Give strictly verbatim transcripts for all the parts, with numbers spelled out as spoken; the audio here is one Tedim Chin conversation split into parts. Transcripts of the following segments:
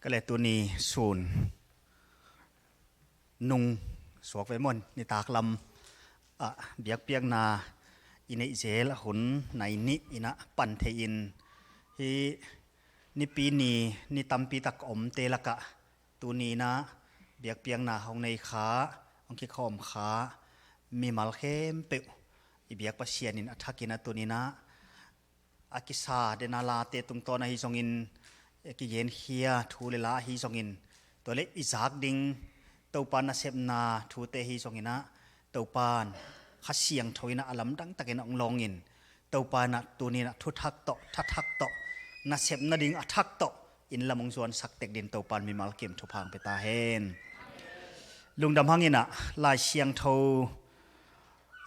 Ka le tuni sun nung suak ve maw, nitak lam ah biakpiakna i neih zel a hun nai nih in ah pan thei in, hih nipi ni, ni tampi tak omte lakah tuni in ah biakpiakna hong nei kha, hong kikhawm kha mimal khempeuh i biak Pasian in a thak in ah tuni in ah a kisa den a late tungtawn ahi zongin, eh, kigenkhia thu le la ahi zongin, tua le i zak ding Topa nasepna thute ahi zongin ah, Topa in Kha Siangtho in ah a lamdang takin a hong lawng in, Topa in ah tuni in ah thuthak tawh, thathak tawh, nasepna ding a thak tawh in lam hong zuansak tek din Topa in mimal kim thupha hong pia ta hen. Lungdam hang in ah Lai Siangtho,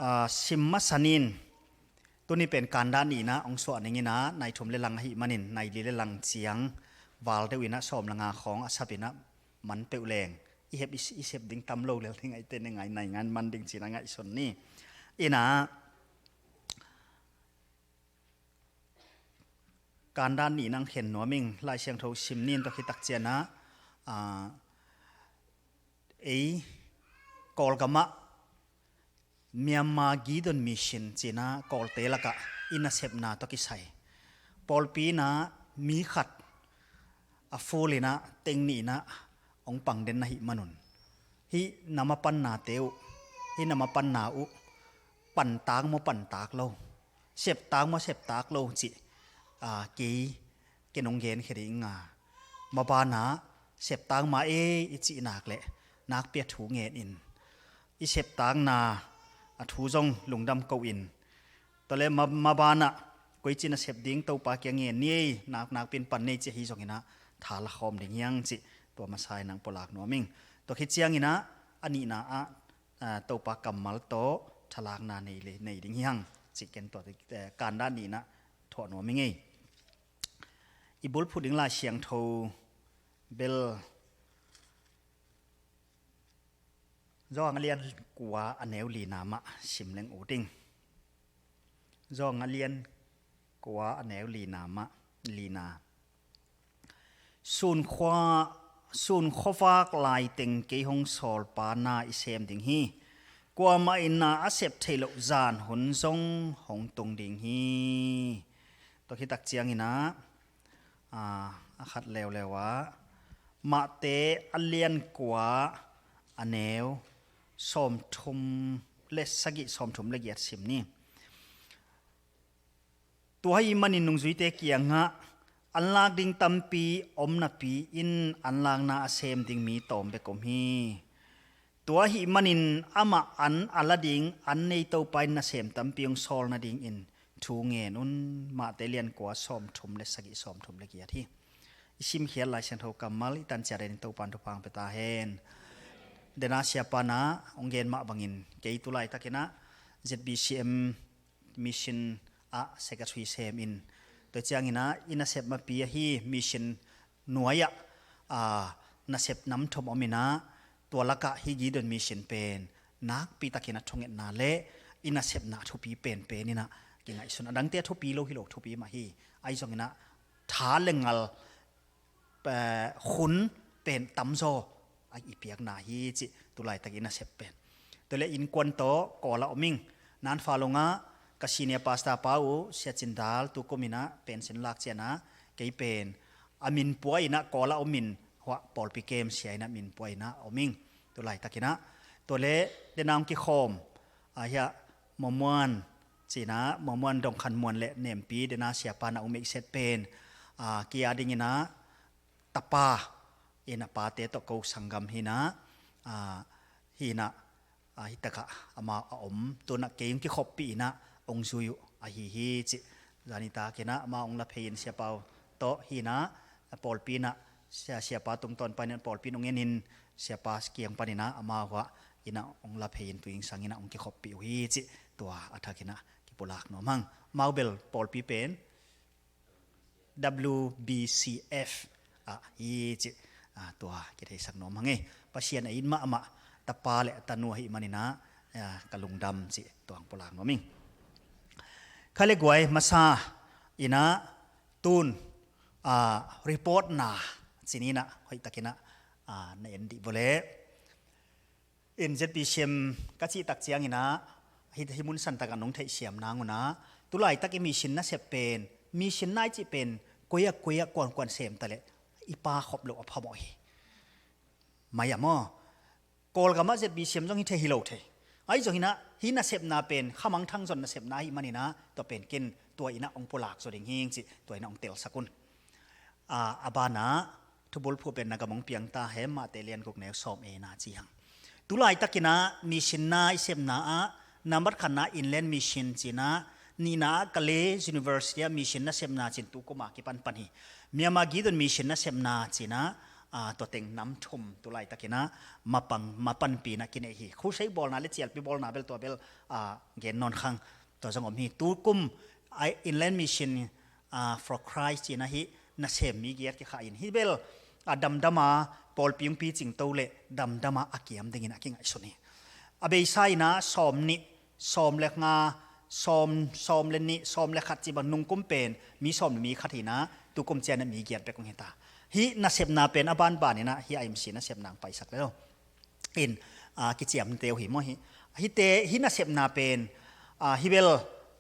ah, sim masa ni in, tuni pen kandah nihna hong suah ning in ah, nai thum le lang ahih manin, nai li le lang ciang val deuh in ah sawm le nga khawng a sap in ah man peuh leng i hep, i, i sep ding tam lo lel ding, aite ne ngai nai ngan man ding ci-in ah ngaihsun ni. In ah kandah nihna hong khen nuam ing. Lai Siangtho sim ni in, tua khit tak ciang ah, ah, ei Kawlgam ah Myanmar Gideon Mission ci-in ah Kawlte lakah i nasepna tawh kisai pawlpi in ah mi khat a ful in ah teng nih in ah hong pang den na hih manun, hih nam a pannate uh, hih nam a panna uh, pantak maw pantak lo, septak maw septak lo cih, ah, kei, kei nong genkhia ding a, maban ah septak mah ei i cih nak leh nakpi a thu ngen in, i septakna a thu zong lungdam ko in, tua le ma, maban ah koici nasep ding Topa kiang ngen ni ei, nak, nakpi in pan ni ei cih ahi zongin ah tha la khawm ding hi hang cih tua masa in ah hong pulak nuam ing. Tua khit ciangin ah a nihna ah, ah, Topa kammal tawh thalakna nei le, nei ding hi hang cih ken tua, eh, kandah nihna thuah nuam ing ei. I bulphuh ding Lai Siangtho bel Johan a lian kua a neu lina mah sim leng ut ing. Johan a lian kua a neu lina mah, lina. Sunkhua, sunkhuavak laiteng kei hong sawlpa na i sem ding hi. Kuamah in na a sep theih loh zan hun zong hong tung ding hi. Tua khit tak ciangin ah, ah, a khat leuleu ah, Mahte a lian kua a neu sawmthum le sagih, sawmthum le giat sim ni. Tua ahih manin nungzuite kiangah, an lak ding tampi om napi in an lakna a sem ding mi tawm bek om hi. Tua ahih manin amah an a la ding an nei Topa in nasem tampi hong sawl nadingin thu ngen un. Mahte lian kua sawmthum le sagih, sawmthum le giat hi. I simkhiat Lai Siangtho kammal i tan ciat in Topa in thupha hong pia ta hen. Dena siapa in ah hong gen mah bangin kei tu laitakin ah Z B C M mission ah secretary sem in, tua ciangin ah i nasep mapi ahi mission nuai ah, ah, nasep nam thum om in ah, tua lakah hih Gideon mission pen nakpi takin a thungetna le i nasepna a thupi penpen in ah kingaihsun. A dangte a thupi lo hi lo, thupi mah hi. Ahi zongin ah tha le ngal, eh, hun pen tamzaw a i piakna hi cih tu laitak i nasep pen. Tua le innkuan tawh Kawl ah om ing. Nanfa lawngah ka senior pastor pa uh Sia Cin Dal tukum in ah pension lak ciang ah kei pen a min pua in ah Kawl ah om in, huah pawlpi kem sia in ah min pua in ah om ing tu laitakin ah. Tua le dena hong kikhawm, ah, hiah Maw Muan ci-in ah, Maw Muan Dong Khan Muan le Nempi dena siapa in ah hong meihset pen, ah, kia dingin ah tapa in ah, pate tawh ko sanggam hi in ah, ah, hi in ah, ah, hi takah amau a om, tu-in ah kei hong kikhoppih in ah hong zui uh ahi hi cih. Zani takin ah amau hong la phei in siapa uh tawh hi in ah, pawlpi in ah, sia, siapa tungtawn panin pawlpi in hong en in, siapa kiang panin ah amau ah in ah hong la phei in tu-in sangin ah hong kikhoppih uh hi cih tua a thakin ah kipulak nuam hang. Amau bel pawlpi pen W B C F ah hi cih, ah, tua kitheisak nuam hang ei. Pasian a it mahmah tapa le tanu ahih manin ah, ah, ka lungdam cih tua hong pulak nuam ing. Kha le guai, masa in ah tun, ah, report na Cih ni-in ah hoihtakin ah, ah, na en dih vawleh. In Z B C M ka cih tak ciangin ah, hih, hih mun santak ah nong theihsiam nang un ah, tulaitak i mission nasep pen, mission na i cih pen koi ah, koi ah, kuan kuan sem ta leh i pha khop loh a phamawh hi. Mai ah maw? Kawlgam ah Z B C M zong hi thei, hi lo thei. Ahi zongin ah hih nasepna pen khamangthang zon nasepna ahih manin ah, tua pen ken tua in ah hong pulak zaw ding hi ing cih tua in ah hong telsak un. A, a banah thubulphuh pen na gam hong piang ta hen, Matthai lian guk neu sawm, e, na ci hang. Tulaitakin ah mission na i sepna ah, nambat khatna Inland Mission ci-in ah, nihna ah Kalay University ah mission nasepna ci-in tukum a kipanpan hi. Myanmar Gideon Mission nasepna ci-in ah, a, tua teng nam thum tulaitakin ah mapang, mapanpihna kinei hi. Crusade bawlna le cialpi bawlna bel tua bel, a, gen nawn khang. Tua zong om hi. Tukum, a, Inland Mission, a, for Christ ci-in ah hih nasem mi giat kikhah in. Hih bel, a, damdam a pawlpi hong picing to leh damdam a a kiam dingin a kingaihsun hi. A beisa in ah sawm nih, sawm le nga, sawm, sawm le nih, sawm le khat cih bang nungkum pen mi sawm le mi khat hi-in ah, tukum ciang ah mi giat bek hong hi ta. Hih nasepna pen a banban in ah hih I M C nasepna hong paisak le lo. In, a, kiciamteh uh hi maw hih. Hihte, hih nasepna pen, a, hih bel,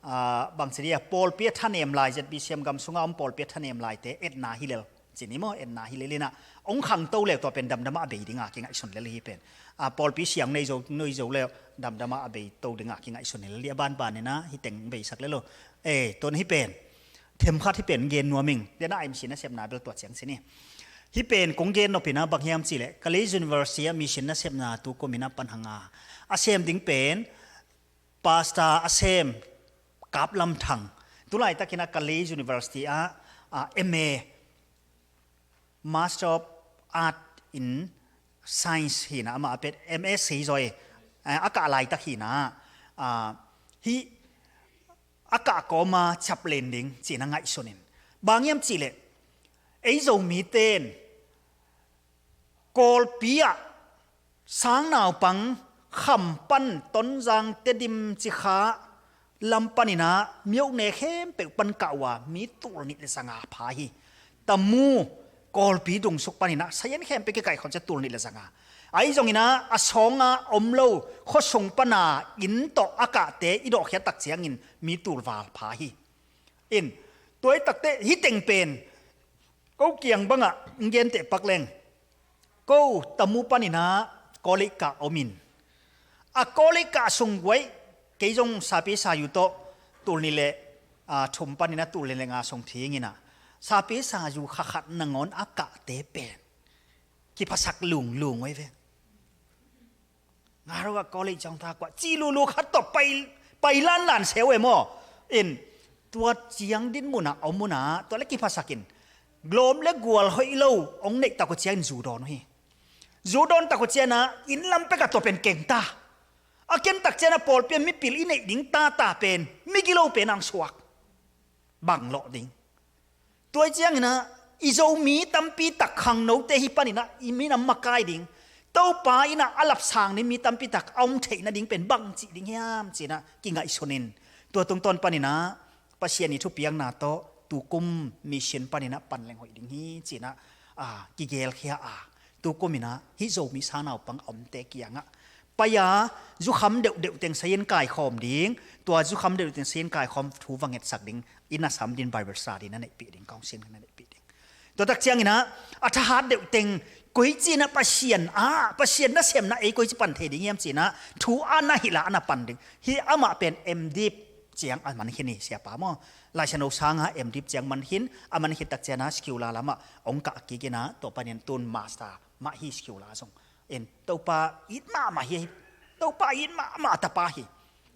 a, bangci dia, pawlpi a thanem lai, Z B C M gam sungah om pawlpi a thanem laite etna hi lel. Cih ni maw, etna hi lel in ah, hong khangto leh tua pen damdam ah a bei ding a kingaihsun lel hi pen. A, pawlpi siang nei zo, nei zo leh damdam ah a beito ding a kingaihsun hi lel hi. A banban in ah hih teng beisak le lo. E, tua in hih pen, themkhat hih pen gen nuam ing. Tua in ah I M C nasepna bel tua ciang ci ni. Hih pen kong gen nop in ah bang hiam cih leh, Kalay University ah mission nasepna tukum in ah pan hang a, a sem ding pen Pastor a sem, Kap Lam Thang. Tulaitakin ah Kalay University ah, a, M A, Master of Art in Science hi-in ah, amah a pen M A sei zaw e, a, a kah laitak hi-in ah, a, hih a kah kawm a chaplain ding ci-in ah ngaihsun in. Bang hiam cih leh, ei Zomite in Kawlpi ah sang naupang kham pan Tonzang, Tedim, Cikha lam panin ah myohne khempeuh pan kah uh a mi tul nih le za nga pha hi. Tamu, Kawlpi dungsuk panin ah sayan khempeuh kikaikhawm ciang tul nih le za nga. Ahi zongin ah a sawng a om lo khuasung pan a inn tawh a kahte i dawhkhiat tak ciangin mi tul val pha hi. In, tua hi takteh hih teng pen ko kiang bangah hong genteh pak leng, ko Tamu panin ah college kah om in, a college kah sung guai, kei zong sapi sayu tawh tul nih le, a, thum panin ah tul nih le nga sung thing in ah, sapi sayu kha khat nangawn a kahte pen kiphasak lunglung uh hi ve. Nga ruak a college zong tha kua ci lulu khat tawh pai, pai lanlan se uh e maw. In, tua ciang dinmun ah om un ah, tua le kiphasak in, lawm le gual hoih lo hong neih tak uh ciangin zu dawn uh hi. Zu dawn tak uh ciang ah inn lam pek ah tua pen keng ta. A ken tak ciang ah pawlpi ah mipil i neih ding tata pen migilo pen hong suak, bang lawh ding. Tua hi ciangin ah i Zomi tampi tak khangnote hih panin ah i minam makai ding, Topa in ah a lapsang ding mi tampi tak a om theih nading pen bang cih ding hiam ci-in ah kingaihsun in, tua tungtawn panin ah Pasian i thupiakna tawh tukum mission panin ah pan leng hoih ding hi ci-in ah, a, kigelkhia a, tukum in ah hih Zomi sang naupang a omte kiangah pai a, zukham deuhdeuh teng sayin kaikhawm ding, tua zukham deuhdeuh teng sayin kaikhawm thu va ngetsak ding, i nasam din Bible study na neihpih ding, counseling na neihpih ding. Tua tak ciangin ah a thahat deuh teng koici in ah Pasian ah, Pasian nasemna ei koici pan thei ding hiam ci-in ah thu a na hilh a, a na pan ding. Hih amah pen M.Div ciang a man khin hi, siapa maw. Laisiangtho sangah M.Div ciang man khin, a man khit tak ciang ah secular lamah hong kah kik in ah, tua panin tun master mah hi, secular zong. In, Topa it mahmah hi, Topa it mahmah tapa hi.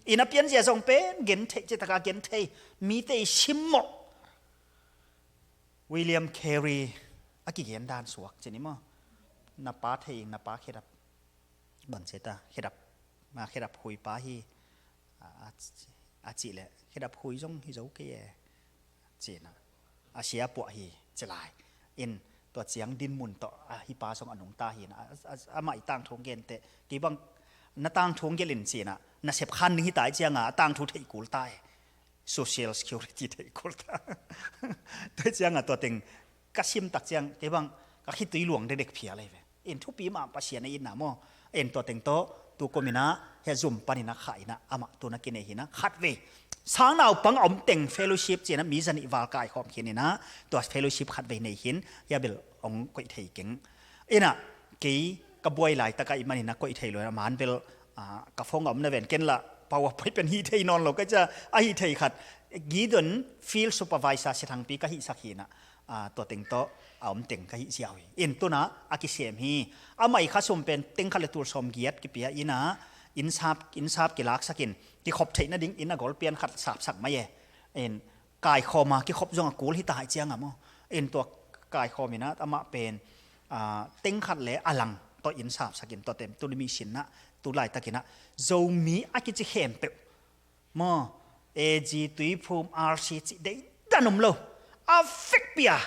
In, a pianzia zong pen gen thei, cih takah gen thei, mite i simmawh. William Carey a kigen dan suak ci ni maw. Na pa thei, na pa khedap bang ci ta, khedap, ma khedap khui pa hi, a, a, a cih leh khedap khui zong hi zo kei e, ci-in ah, a sia puah hi ci lai. In, tua ciang dinmun tawh, a, hih pa zong a nungta hi-in ah, a, a, amah i tangthu hong genteh, kei bang na tangthu hong gelh in ci-in ah, nasep khan ding hi ta i ciang ah, a tangthu theih kul ta e. Social Security theih kul ta. Tua ciang ah tua teng ka sim tak ciang, kei bang Ka khitui luang dekdek phial ahi ve. In thupi mah Pasian a itna maw. In tua teng tawh tu kum in ah hia zum panin ah khah in ah amah tu na kinei hi in ah khatvei. Sang naupang a om teng fellowship ci-in ah mi zanih val kaikhawm khin in ah tua fellowship khatvei nei khin hia bel hong koih thei keng. In ah kei ka buai laitak ahih manin ah koih thei lo in ah man bel, ah, ka phone a om na ven ken lah PowerPoint pen hih thei nawn lo ka cia a hih thei khat. Gideon field supervisor Sia Thangpi ka hihsak hi in ah, ah, tua teng tawh a om teng ka hih ziau hi. In tu in ah a kisem hi. Amah i khasum pen teng khat le tul sawm giat kipia in ah, inn sap, inn sap kilaksakin kikhop theih nading inn a golpian khat sapsak mai e. In kaikhawm a kikhop zong a kul hi ta hi ciang a maw. In tua kaikhawm in ah amah pen, ah, teng khat le a lang tawh inn sapsakin tua teng tu ni mission ah tu laitak in ah Zomi a kici khempeuh maw, A G, Tuiphum, R C cih deidan om lo. A vekpi a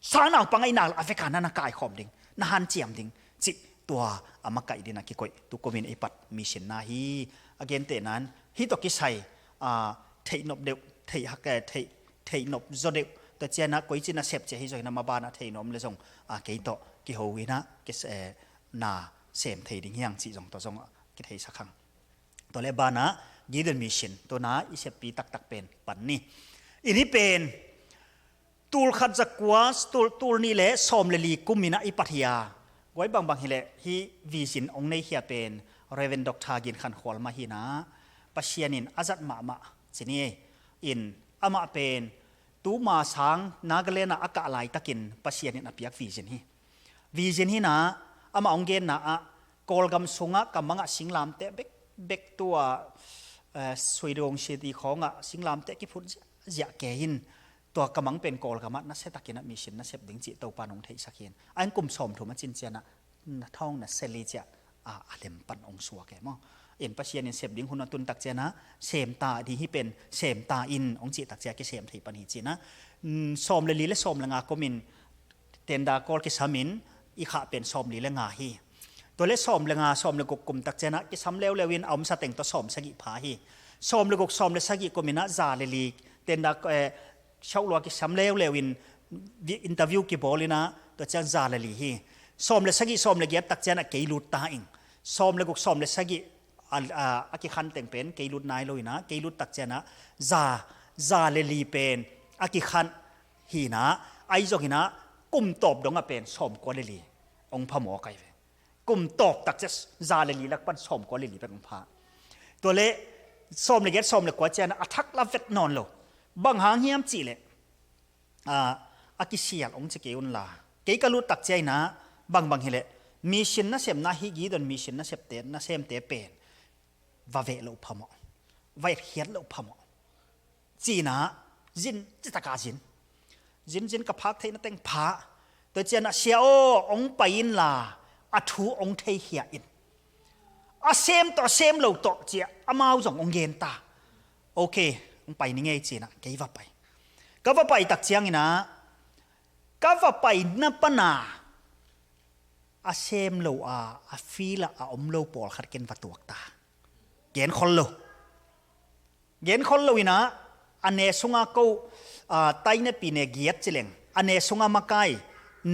sang naupang a i nak lah a vek a na na kaikhawm ding, na hanciam ding cih tua a makaih ding a kikoih tu kum in ei pat mission na hi. A gentehna in hih tawh kisai, ah, theih nop deuh, theih hak, eh, theih, theih nop zaw deuh. Tua ciang ah koici nasep ci-a hi zong in ah maban ah theih nop om le zong, ah, kei tawh kiho in ah kis-, eh, na sem thei ding hi hang cih zong tua zong, ah, kitheisak hang. Tua leh banah Gideon Mission tu in ah i seppi taktak pen pan ni. In hih pen tul khat za kua, tul, tul nih le sawm le li kum in ah i pat hi a. Guai bangbang hi leh hih vision hong nei khia pen Reverend Doctor Gin Khan Khual mah hi in ah Pasian in a zat mahmah ci ni. In amah pen tuma sang Nagaland ah a kah laitakin Pasian in a piak vision hi. Vision hi in ah amah hong genna ah Kawlgam sungah ka mang ah singlamteh bekbek tua, eh, Suidong City khawngah singlamteh kiphut ziahziah kei in tua ka mang pen Kawlgam ah nasia takin ah mission na sep ding cih Topa in hong theihsak hi in. A in kum sawmthum a cin ciang ah na thawng na seli ciah, ah, a lem pan hong suak e maw. In Pasian in sep ding hun a tun tak ciang ah sem ta ding hi pen sem ta in hong cih tak ciang kisem thei pan hi ci in ah, mm, sawm le li le sawm le nga kum in tender call kisam in i khah pen sawm li le nga hi. Tua leh sawm le nga, sawm le guk kum tak ciang ah kisam leuleu in a omsa teng tawh sawm sagih pha hi. Sawm le guk, sawm le sagih kum in ah za le li tender, eh, siauhlua kisam leuleu in vi-, interview kibawl in ah tua ciang za le li hi. Sawm le sagih, sawm le giat tak ciang ah kei lut ta ing. Sawm le guk, sawm le sagih a, a, a kikhan teng pen kei lut nai lo in ah kei lut tak ciang ah za, za le li pen a kikhan hi in ah, ahi zongin ah kum tawp dong ah pen sawmkua le li hong phamawh kai ve. Kum tawp tak ciang za le li lak pan sawmkua le li bek hong pha. Tua leh sawm le giat, sawm le kua ciang ah a thak la vet nawn lo. Bang hang hiam cih leh, ah, a kisial hong ci kei un la. Kei ka lut tak ciang in ah bangbang hi leh mission nasepna hih Gideon Mission nasepte, nasemte pen va veh loh phamawh, va etkhiat loh phamawh ci in ah zin, ci tak a zin. Zin, zin ka phak theihna teng pha. Tua ciang ah sia aw hong pai in la a thu hong theikhia in. A sem tawh a sem lo tawh ci-a amau zong hong gen ta. Ok, hong pai ni ngei ci in ah kei va pai. Ka va pai tak ciang in ah ka va paina pan a a sem lo a, a field ah a om lo pawlkhat ken va tuak ta. Genkhol lo. Genkhol lo in ah a ne sungah ko, ah, taina pi ne giat ci leng a ne sungah makai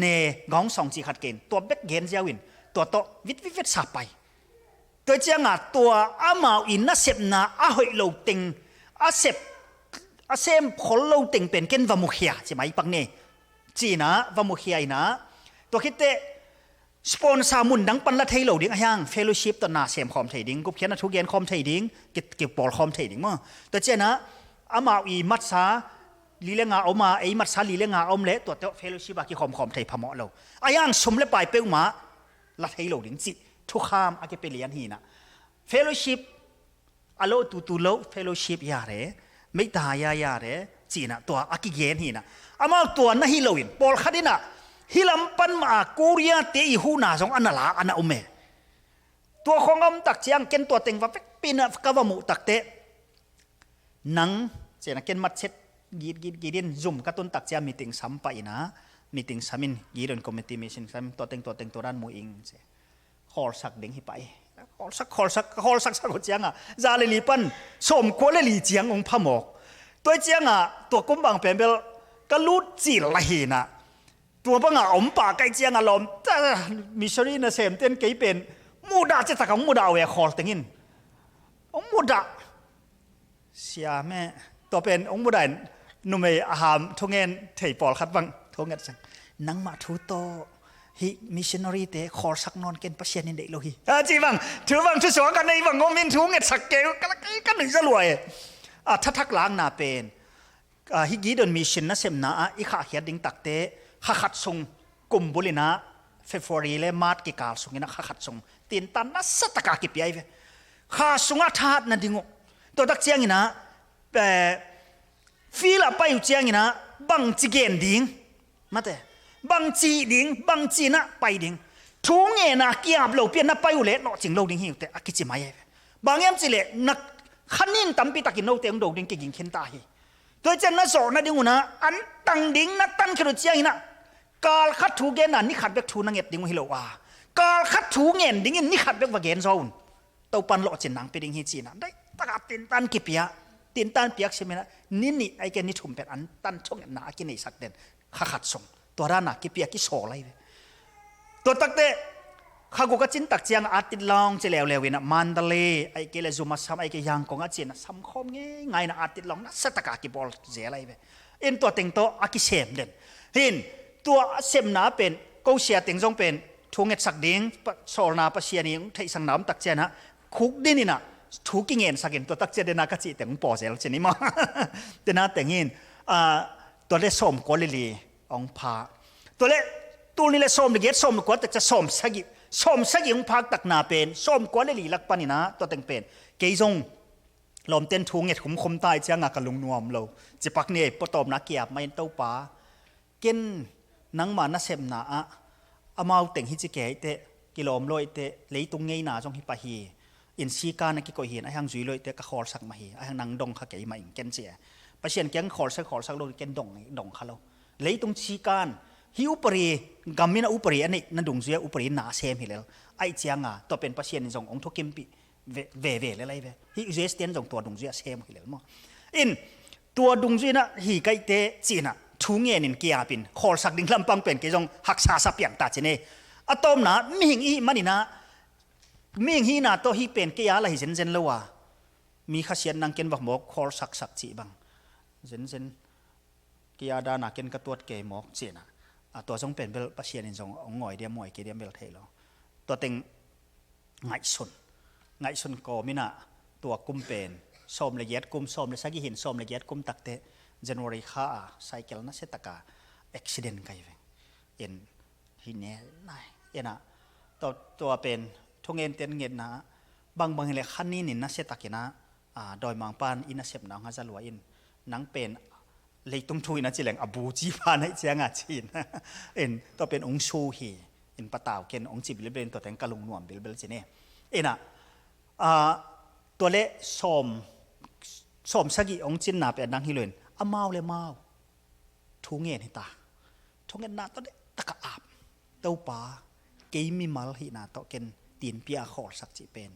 ne gawngsawng cih khat kei in tua bek gen ziau in tua tawh vit vit vit sa pai. Tua ciang ah tua amau in nasepna a hoih lo teng, a sep, a sem khol lo teng pen ken va mukhia ci mai pak ni. Ci in ah va mukhia in ah tua khit teh sponsor mun dang pan la thei lo ding a hiang, fellowship tawh na sem khawm thei ding, gupkhiatna thu gen khawm thei ding, ki, kipawl khawm thei ding maw. Tua ciang ah amau i matsa li le nga om a, ei matsa li le nga om leh tua tawh fellowship a kikhawm khawm thei phamawh lo. A hiang sum le pai peuhmah la thei lo ding cih thukham a kipia lian hi in ah. Fellowship a lo tutu lo, fellowship ya re, meita ya ya re ci in ah tua a kigen hi in ah. Amau tua na hi lo in pawlkhat in ah hih lam pan mah a Korea te i huhna zong a na la a na om e. Tua khawng a om tak ciang ken tua teng va vekpi in ah ka va muh tak teh nang ci in ah ken matchet git git git in zum ka tun tak ciang meeting sam pah in ah, meeting sam in Gideon Committee meeting sam in tua teng tua teng tua dan mu ing ci. Khawlsak ding hi pah hi. Khawlsak, khawlsak, khawlsak sak uh ciang ah za le li pan sawmkua le li ciang hong phamawh. Tua ciang ah tua kum bang pen bel ka lut cil la hi in ah Tua banga om pah ka hih cianga lawm, ta, missionary nasemten kei pen mudah ciatak a hong mudah uh e, khawl tengin. Hong mudah. Siam e. Tua pen hong mudah in numei a ham thungen thei pawlkhat bang thungetsak. Nangmah thu tawh hih missionary-te khawlsak nawn ken, Pasian in deih lo hi, a ci bang. Thu bang thusuak a nei bang om in thungetsak kei uh, ka, ka, ka nuihza lua e. A thathak lakna pen, a, hih Gideon mission nasemna ah i khahkhiat ding takte kha khat sung, kum bul in ah February le March kikal sungin ah kha khat sung tintan nasa taka kipia hi ve. Kha sungah thahat nading uh. Tua tak ciangin ah, eh, field ah pai uh ciangin ah bangci gen ding, mate, bangci ding, bangci in ah pai ding. Thu ngen a kiap lopi a na pai uh leh lawhcing lo ding hi uh teh, a kici mai hi ve. Bang hiam cih leh na kha nin tampi takin note hong do ding kiging khin ta hi. Tua hi ciang na zawh nading un ah an tang ding, na tan khit uh ciangin ah kal khat thu genna ni khat bek thu na nget ding uh hi lo a, kal khat thu ngen dingin ni khat bek va gen zaw un. Topan lawhcin nang pia ding hi ci-in ah, daih taka tintan kipia, tintan piak simin ah, ni nih ahih kei ni thum pen an tan thungetna a kineisak den, kha khat sung. Tua dana kipia kisawl ahi ve. Tua takte, kha guk a cin tak ciang a tit lawng ci leuleu in ah, Mandalay ahih kei leh Zumasam ahih kei Yangon a ci-in ah, samkhawm ngeingai in ah a tit lawng nasa taka kibawl zel ahi ve. In tua teng tawh a kisem den. Hin, tua a semna pen, ko sia teng zong pen, thu ngetsak ding, pa, sawlna Pasian in hong theihsakna om tak ciang ah, khuk din in ah, thu kingensak in, tua tak ciang den a ka cih teng hong paw zel cin i maw. Tena teng in, a, tua le sawmkua le li hong phak. Tua le, tul nih le sawm le giat, sawm le kua tak ciang sawmsagih, sawmsagih hong phak takna pen, sawmkua le li lak panin ah, tua teng pen, kei zong, lawmten thu nget khumkhum ta ahih cianga ka lungnuam lo. Cipak ni ei, pawtawpna kiap mah in, Topa, ken nangma nasepna ah amau teng hi ci kei teh, kilawm lo teh, leitung ngeina zong hi pah hi. In sikan a kikoih hi in, a hiang zui lo teh ka khawlsak mah hi, a hiang nang dong kha kei mah in ken ci e. Pasian kiang khawlsak, khawlsak lo, ken dong, dong kha lo. Leitung sikan, hih upadi, gam in a upadi a neih na dungzui a upadi na sem hi lel. Ahih cianga, tua pen Pasian in zong hong thukimpih ve, ve, ve le lai ve. Hih U S ten zong tua dungzui a sem hi lel maw. In, tua dungzui in ah hi ka hih teh ci-in ah, thu ngen in kiap in, khawlsak ding lampang pen kei zong haksa sa piang ta cin e. A tawpna, mihing i hih manin ah, mihing hihna tawh hih pen kei a la hi zenzen lo a. Mi khasiat nang ken va mawk khawlsaksak cih bang. Zenzen. Kei a dana ken ka tuat kei mawk ci-in ah. A tua zong pen bel Pasian in zong hong ngawi diam, ngawi kei diam bel thei lo. Tua teng ngaihsun. Ngaihsun kawm in ah tua kum pen, sawm le giat kum, sawm le sagih hi in sawm le giat kum takte January kha a cycle nasia taka accident ka hi veng. In hi ne nai. In ah tua, tua pen thungen ten ngetna bangbang hi leh kha nin in nasia takin ah, a, dawimangpa in i nasepna hong haza lua in, nang pen leitung thu in a ci leng a bu ci pha na hih cianga ci-in. In, tua pen hong su hi, in patau ken hong ci bilbel in tua teng ka lungnuam bilbel cin e. In ah, a, tua le sawm, sawmsagih hong cinna pen nang hi lo in, amau le mau thu ngen hi ta. Thu ngetna tawh deih taka ap. Topa, kei mimal hihna tawh ken tinpia a khawlsak cih pen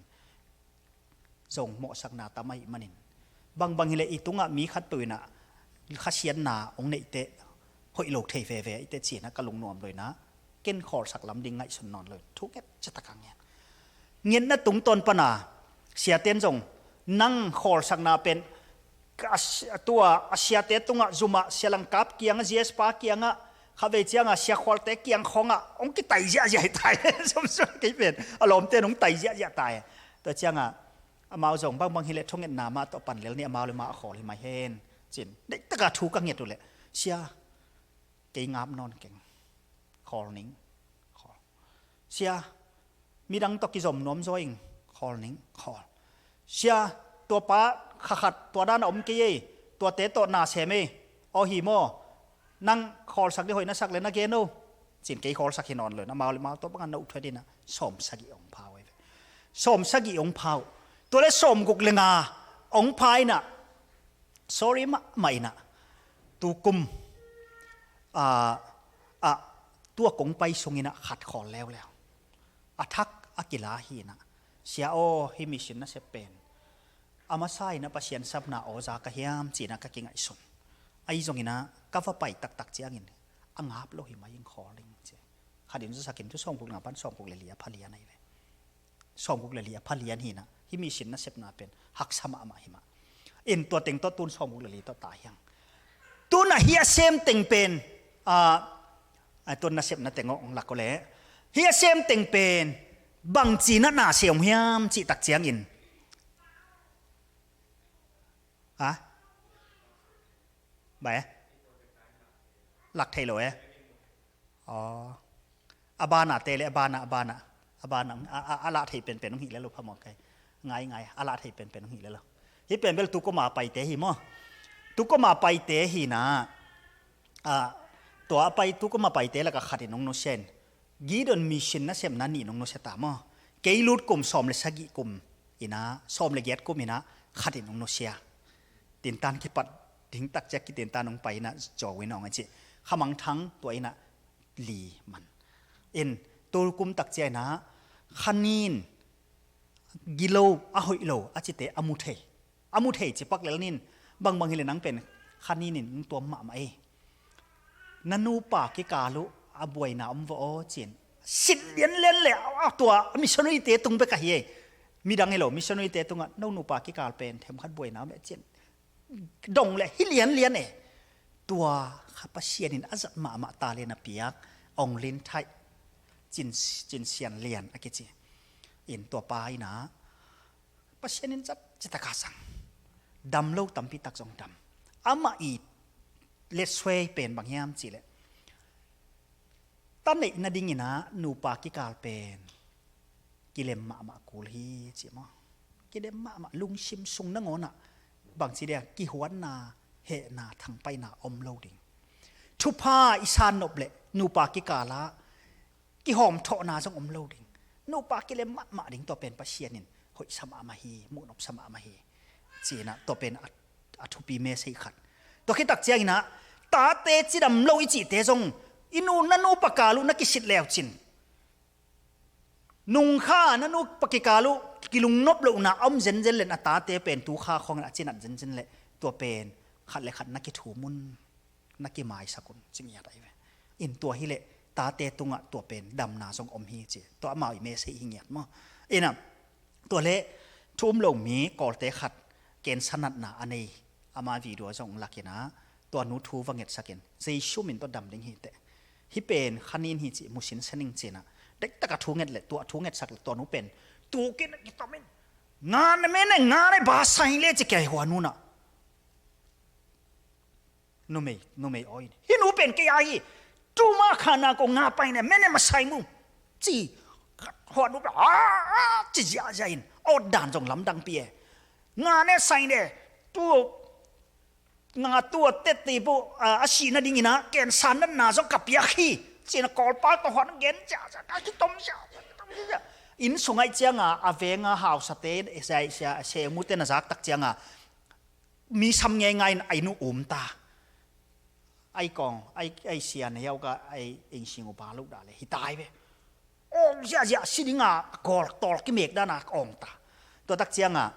zong mawhsakna tam ahih manin, bangbang hi leh i tungah mi khatpeuh in ah khasiatna hong neih teh hoih lo thei veve ahih teh ci-in ah ka lungnuam lo in ah, ken khawlsak lam ding ngaihsun nawn lo in thu nget ciatak a ngen. Ngetna tungtawn pana siaten zong nang khawlsakna pen, a si-, tua a siate tungah zumah Sia Langkap kiangah, G S pa kiangah, khavei ciangah Sia Khualte kiang khawngah hong kitai ziahziah hi tai. Sumsuan kei pen a lawmten hong tai ziahziah tai. Tua ciangah amau zong bangbang hi leh thungetna mah tawh pan lel ni, amau le mah a khawl hi mai hen. Cin, deih taka thu ka nget uh leh, Sia, kei ngap nawn keng. Khawl ning. Khawl. Sia, midang tawh kizom nuam zaw ing. Khawl ning. Khawl. Sia, tua pa kha khat, tua dan a om kei ei. Tuate tawh na sem ei. Aw hi maw. Nang khawlsak ding hoih na sak le na gen o. Cin kei khawlsak hi nawn lo in, amau le mau tua bangah no thuat in ah sawmsagih hong pha uh hi ve. Sawmsagih hong pha uh. Tua le sawmguk le nga hong pha in ah, sorry mahmah in ah, tu kum, ah, ah, tua kong pai sung in ah khat khawl leuleu. A thak a kila hi in ah, Sia aw, hih mission nasep pen a masa in ah Pasian sapna aw za ka hiam ci-in ah ka kingaihsun. Ahi zongin ah ka va pai taktak ciangin a ngap lo hi mah ing, khawl ding ci. Khat in zasak in, tu sawmguk le nga pan sawmguk le li a pha lian ahi ve. Sawmguk le li a pha lian hi na, hih mission nasepna pen haksa mahmah hi mah. In tua teng tawh tun sawmguk le li tawh ta hiang. Tun a hih a sem teng pen, ah, ah, tun nasepna teng aw ong lak aw leh, hih a sem teng pen bangci natna se ong hiam cih tak ciangin, ha? Bai? Lak thei lo e. Aw. A bana te le, a bana, a bana, a bana, a, a, a lah thei penpen ong hih le lo phamawh kai. Ngai, ngai, a lah thei penpen ong hih le lo. Hih pen bel tu koma paite hi maw. Tu koma paite hi na. Ah, tua a pai, tu koma paite laka khat in ong nusia in. Gideon mission nasepna nih in ong nusia ta maw. Kei lut kum sawm le sagih kum ina, sawm le giat kum ina, khat in ong nusia. Tintan kipat ding tak ciang kitintan ong pai ina, Joe ina ong a ci. Kha Mang Thang tua ina li man. In, tu kum tak ciang ina, kha nin, gilo, a hoih lo, a cite, a mu thei. A mu thei ci pak lel nin, bangbang hi le nang pen, kha nin in, ong tuam mahmah ei. Na nupa kikal uh a buaina om va aw ci-in. Sit lianlian le, a, a tua, a missionary te tung bek ahi ei. Midang hi lo, missionary te tungah, no nupa kikal pen, themkhat buaina om e ci-in. Dong le, hi lianlian e. Tua, kha Pasian in a zat mahmah ta le na piak, Aung Lin Thai. Cin, Cin Sian Lian, a kici. In tua pa ina, Pasian in zat, zat a ka sang. Dam lo tampi tak zong dam. Amah i letsuai pen bang hiam cih leh, ta neih nading ina nupa kikal pen kilem mahmah kul hi ci maw. Kilem mahmah, lungsim sung nangawn ah bangci dia, kihuatna, hehna, thangpaihna om lo ding. Thupha i san nop leh nupa kikal ah kihawmthawhna zong om lo ding. Nupa kilem mahmah ding, tua pen Pasian in hoihsa mahmah hi, muhnopsa mahmah hi. Ci-in ah tua pen a, a thupi message khat. Tua khit tak ciangin ah, tate cidam lo i cihte zong, i nu, na nupa kal uh na kisit leu cin, nungkha na nupa kikal uh kilungnop lohna a om zenzen leh, na tate pen tu kha khawngin a cinat zenzen leh, tua pen khat le khat na kithum un, na kimaisak un, ci ngiat ahi ve. In tua hi leh, tate tungah tua pen damna zong om hi ci. Tua amau i message hi ngiat maw. Ina, tua leh, thu um lo mi, Kawlte khat, cancer natna a nei, ama video zong lak ina, tua nu thu va ngetsak in, Jesu min tawh dam ding hi teh. Hih pen, kha nin hi ci, mu sinsen ing ci-in ah. Deihtaka thu nget leh, tua thu ngetsak leh, tua nu pen, tu kin a kitom in. Nga ne me ne, nga ne ba sai le ci kei hua nu na. Numei, numei aw in. Hih nu pen kei a hi. Tuma khana ko nga pai ne, me ne ma sai mu. Ci, hua nu pen, ah, ah, ci ziahziah in. Awt dan zong lamdang pi e. Nga ne sai ne, tu, nga tua tete bu, ah, a sih nading ina, cancer natna zong ka piak hi. Ci-in a Kawlpa tawh hua nu gen ziahziah, ka kitom ziahziah, kitom ziahziah. Inn sung ahih cianga, a venga hausate, sia, sia, sia mute na zak tak cianga, mi sam ngeingai in a inn uh um ta. Ai kawng, ai, ai sia na hiau ka, ai eng sing uh pa lo dah le, hi tai ve. Awng ziahziah si dinga, a kawl tawl kimek dana awng ta. Tua tak cianga,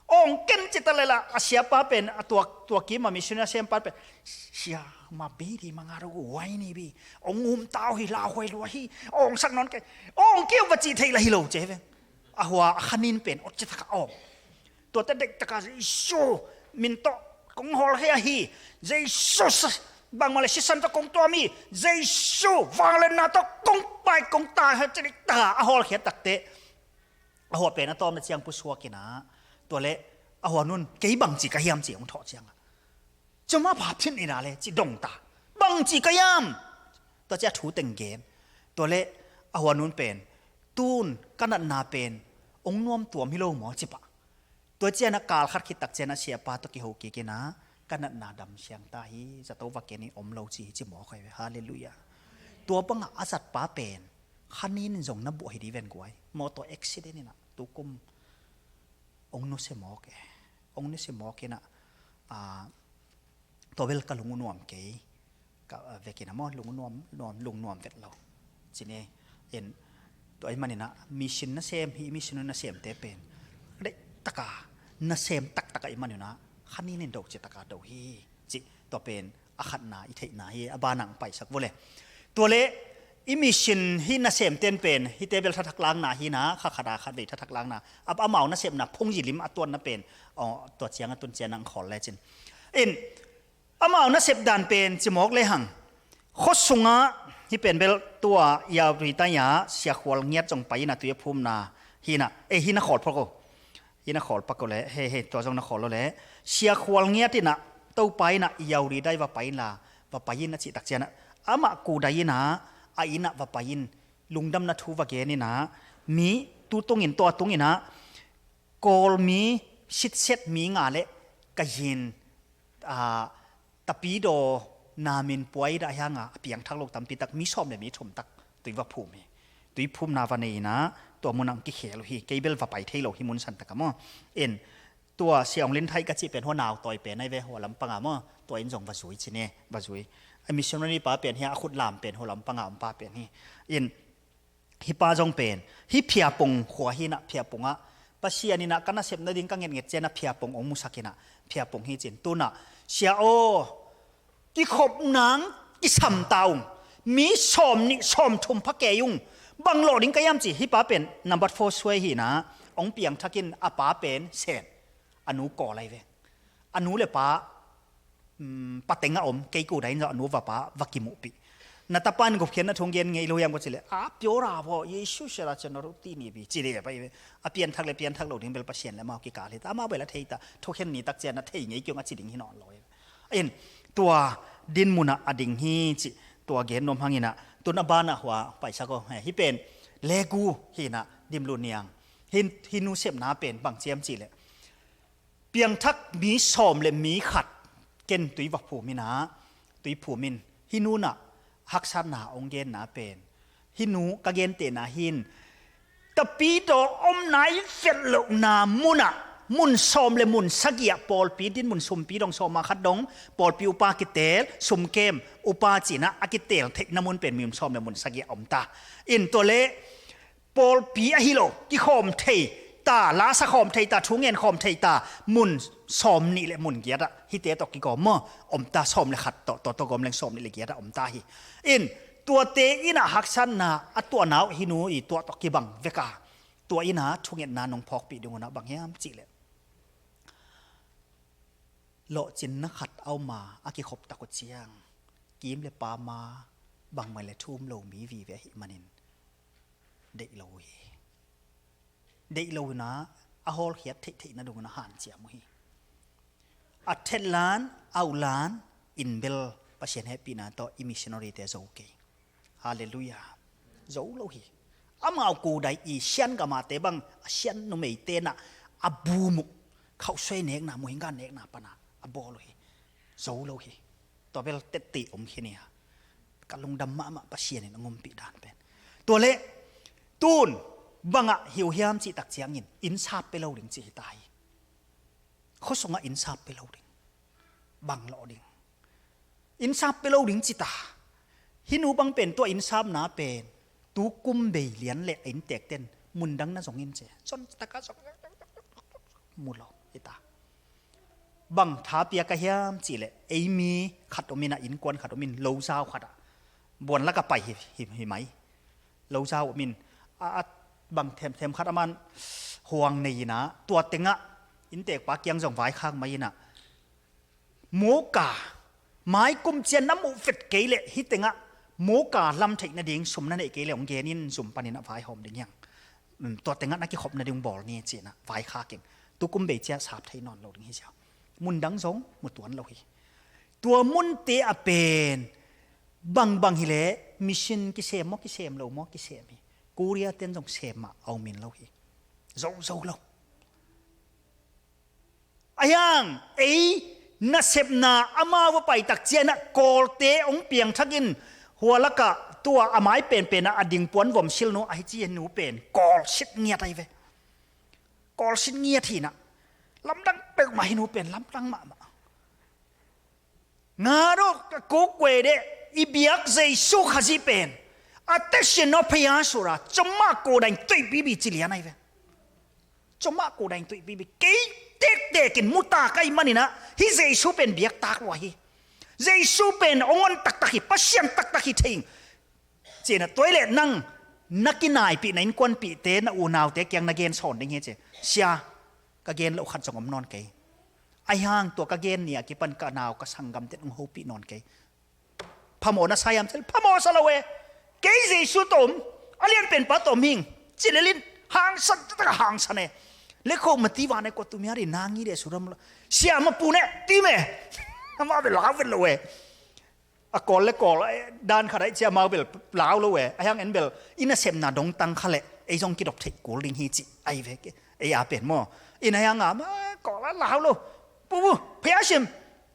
awng ken ci ta le la, a siapa pen, a tua, tua kim a missionary a siapa pen, sia ma bi di ma nga ro wai ni bi, awng um tau hi, lauhuai lua hi, awng sak nawn kei, awng kiu va ci thei la hi lo ci ve. A hua, a kha nin pen, awt ci taka awng. Tuate deihtaka Jesu min tawh kong hawlkhia hi. Jesu sa-, bangmah le sisan tawh kong tuam hi. Jesu vangliatna tawh kong pai, kong tai hi, ci deihtaka a hawlkhia takte. A hua pen a tawmna ciang pusuak ina. Tua le a hua nun kei bangci ka hiam ci hong thawh cianga. Cuma pha phin ina le ci dong ta. Bangci ka hiam. Tua ci a thu teng gen. Tua le a hua nun pen. Tun ka natna pen. Ong nuam tuam hi lo maw ci pah. Tua ciana kal khat khit tak ciana siapa tawh kiho kik ina, ka natna dam siang ta hi, zato va ken in om lo ci hi ci mawk hi ve. Halleluiah. Tua banga a zatpa pen, kha nin zong na buah hi di ven guai. Mawtaw accident ina, tukum ong nusia mawk e. Ong nusia mawk ina, a, tua bel ka lung uh nuam kei. Ka, ah, vekin a maw, lung nuam, nuam, lung nuam vet lo. Cine, en, tua ahih manin a, mission nasem hi, mission nasemte pen. Deihtaka, nasem taktak ahih manin a, kha nin in do ci taka do hi. Ci, tua pen, A khatna i theihna hi, a banah hong paisak vua le. Tua le i mission hih nasemten pen hihte bel thathak lakna hi na, kha khata khatvei thathak lakna, a, amau nasepna phungzilim a tuanna pen, aw, tua ciang a tun ciang a hong khawl lecin. In, amau nasep dan pen cimawk lehang, khuasungah hih pen bel tua Yauri tai-a Sia Khual Ngiat zong pai in a tui a phumna hi na, eh, hih na khawl phot ko. Hih na khawl pak ko le, he, he, tua zong na khawl lo le. Sia Khual Ngiat in a, Topa in a Yauri tai va pai inla, va pai in a cih tak ciang a, amah kudai in a, a inn ah va pai in, lungdamna thu va gen in a, mi tu tungin, tua tungin a, Kawlmi, sitset mi nga le ka yin, a, Tapidaw na min puai dah hiang a, a piangthak lo tampi tak, mi sawm le mi thum tak tui va phum hi. Tui phumna va nei in a, tua mun ah hong kikhel uh hi, kei bel va pai thei lo hi mun san tak a maw. In, tua Sia Aung Lin Thai ka cih pen hua nau tawi pen ai ve, hua lampang a maw, tua in zong va zui ci ne, va zui. A missionary pa pen hi a, a khut lam pen hua lampang a om pa pen hi. In, hih pa zong pen, hih Phiapung khua hi na, Phiapung ah, Pasian in a ka nasepna ding ka ngetnget ciang a Phiapung hong musak in a, Phiapung hi cin, tu in a, Sia aw, kikhop nang kisam ta ung, mi sawm nih sawm thum pha kei ung, bang lawh ding ka hiam ci, hih pa pen number four suai hi na, hong piangthak in a pa pen Sen, a nu Kawl ai ve. A nu le pa, um, pateng a om, kei kudai in zong a nu va pa va kimuhpih. Na tapa in gupkhiatna thu hong gen ngei lo hiam ko ci le, a pio ra vaw, Jesu sia ra cian na ru ti ni bi, ci le pai ve. A pianthak le pianthak lo ding bel Pasian le amau kikal hi ta, amau bel a thei ta, thukhen ni tak ciang a thei ngei kiung a ci ding hi nawn lo hi. In, tua dinmun ah a ding hi ci, tua gen nuam hang in a, tun a banah hua paisak aw, hih pen, Legu hi na, Dimlu Niang. Hih, hih nu sepna pen bang ci hiam ci le, piangthak mi sawm le mi khat ken tui va phum in a, tui phum in, hih nu in a haksatna hong genna pen, hih nu ka gentehna hi in, Tapidaw om nai vet lohna mun ah, mun sawm le mun sagih ah pawlpi dinmun, sumpi dong sawm a khat dong, pawlpi upa kiteel, sumkem upa ci in a, a kiteel theihna mun pen mun sawm le mun sagih ah om ta. In tua le, pawlpi ahi lo, kikhawm thei ta, lasa khawm thei ta, thungen khawm thei ta, mun sawm nih le mun giat ah, hihte tawh kigawm maw, om ta, sawm le khat tawh, tawh, tawh gawm leng sawm nih le giat ah om ta hi. In, tuate in a haksatna a tuahna uh hih nu i tuah tawh kibang vek a, tua in a thungetna nong phawkpih ding un a bang hiam cih le, lawhcinna khat a om a, a kikhop tak uh ciang, kim le pam a, bangmah le thu um lo mi vive ahih manin, deih lo uh hi. Deih lo in a, a hawlkhiat theihtheihna dong in a hanciam uh hi. A thetlan, a ulan in bel Pasian hehpihna tawh i missionary-te zo kei. Halleluiah. Zo lo hi. Amau kudai i Sian gamate bang, a Sian numeite in a, a bum uh, khauhsuai nekna, muhingga nekna pan a, a bawl uh hi. Zo lo hi. Tua bel tette om khin hi a. Ka lungdam mahmah Pasian in a ngompih dan pen. Tua le, tun, bang ah hi uh hiam cih tak ciangin, inn sap pia lo ding ci hi ta hi. Khuasung ah inn sap pia lo ding. Bang lawh ding. Inn sap pia lo ding ci ta. Hih nu bang pen tua inn sapna pen, tu kum bei lian le a innteekten, mun dang na zong in ci. Zon tak a zong mu lo hi ta. Bang tha pia ka hiam cih le, ei mi khat om in a, innkuan khat om in, lozau khat ah, buan lak ah pai hi, hi, hi mai. Lozau om in, a, a, bang themthem khat a man huang nei in a, tua teng ah, innteekpa kiang zong vaikhak mai in a, muka, mai kum ciang na muh vet kei le, hih teng ah, muka lam theih nading sum na neih kei le, hong gen in, zum pan in a vaihawm ding hi hang. Um, tua teng ah na kikhop nading bawl ni ci in a, vaikhak in. Tu kum bei ciang sap thei nawn lo ding hi sia. Mun dang zong mu tuan lo hi. Tua munte a pen, bangbang hi le, mission kisem maw, kisem lo maw, kisem hi. Korea ten zong sem mah a om in lo hi. Zo, zo lo. A hiang, ei, nasepna amau va pai tak ciang a, Kawlte hong piangthak in, hua lak ah tua a mai penpen ah a ding puan vom sil nu, a hi ci nu pen, Kawl sit ngiat ahi ve. Kawl sit ngiat hi na. Lamdang peuhmah hi nu pen, lamdang mahmah. Nga dawh ka kuk kuai deh, i biak Jesu Khazih pen, a tesin aw phaya sura, cuma ko dain tuih bibi ci lian ahi ve. Cuma ko dain tuih bibi. Kei tektek in mu ta ka hih manin a, hih Jesu pen biak tak lua hi. Jesu pen hong on taktak hi, Pasian taktak hi thei ing. Ci-in ah tua hi leh nang na kinaipih, na innkuanpihte, na unaute kiang na gen sawn ding hi ci. Sia, ka gen loh khat zong om nawn kei. Ahi hang tua ka gen ni a kipan ka nau ka sanggamte hong hopih nawn kei. Phamawh na sa hiam cih leh phamawh sa lo e. Kei Jesu tawh om, a lianpen pa tawh om hing. Ci lel in hangsan taktak a hangsan e. Lekho mati vane ko tumia ri nangi de suram lo. Sia ma pu ne ti me. Ama bel lau bel lo e. A Kawl le Kawl, eh, dan khat ah i ci a, amau bel lau lo e. Ahi hang en bel i nasepna dongtang kha leh ei zong kidop theih kul ding hi ci. Ahi ve ke. Ei a pen maw. In ahi hang a, ma, Kawl a lau lo. Pu, pu, Phaya Sim,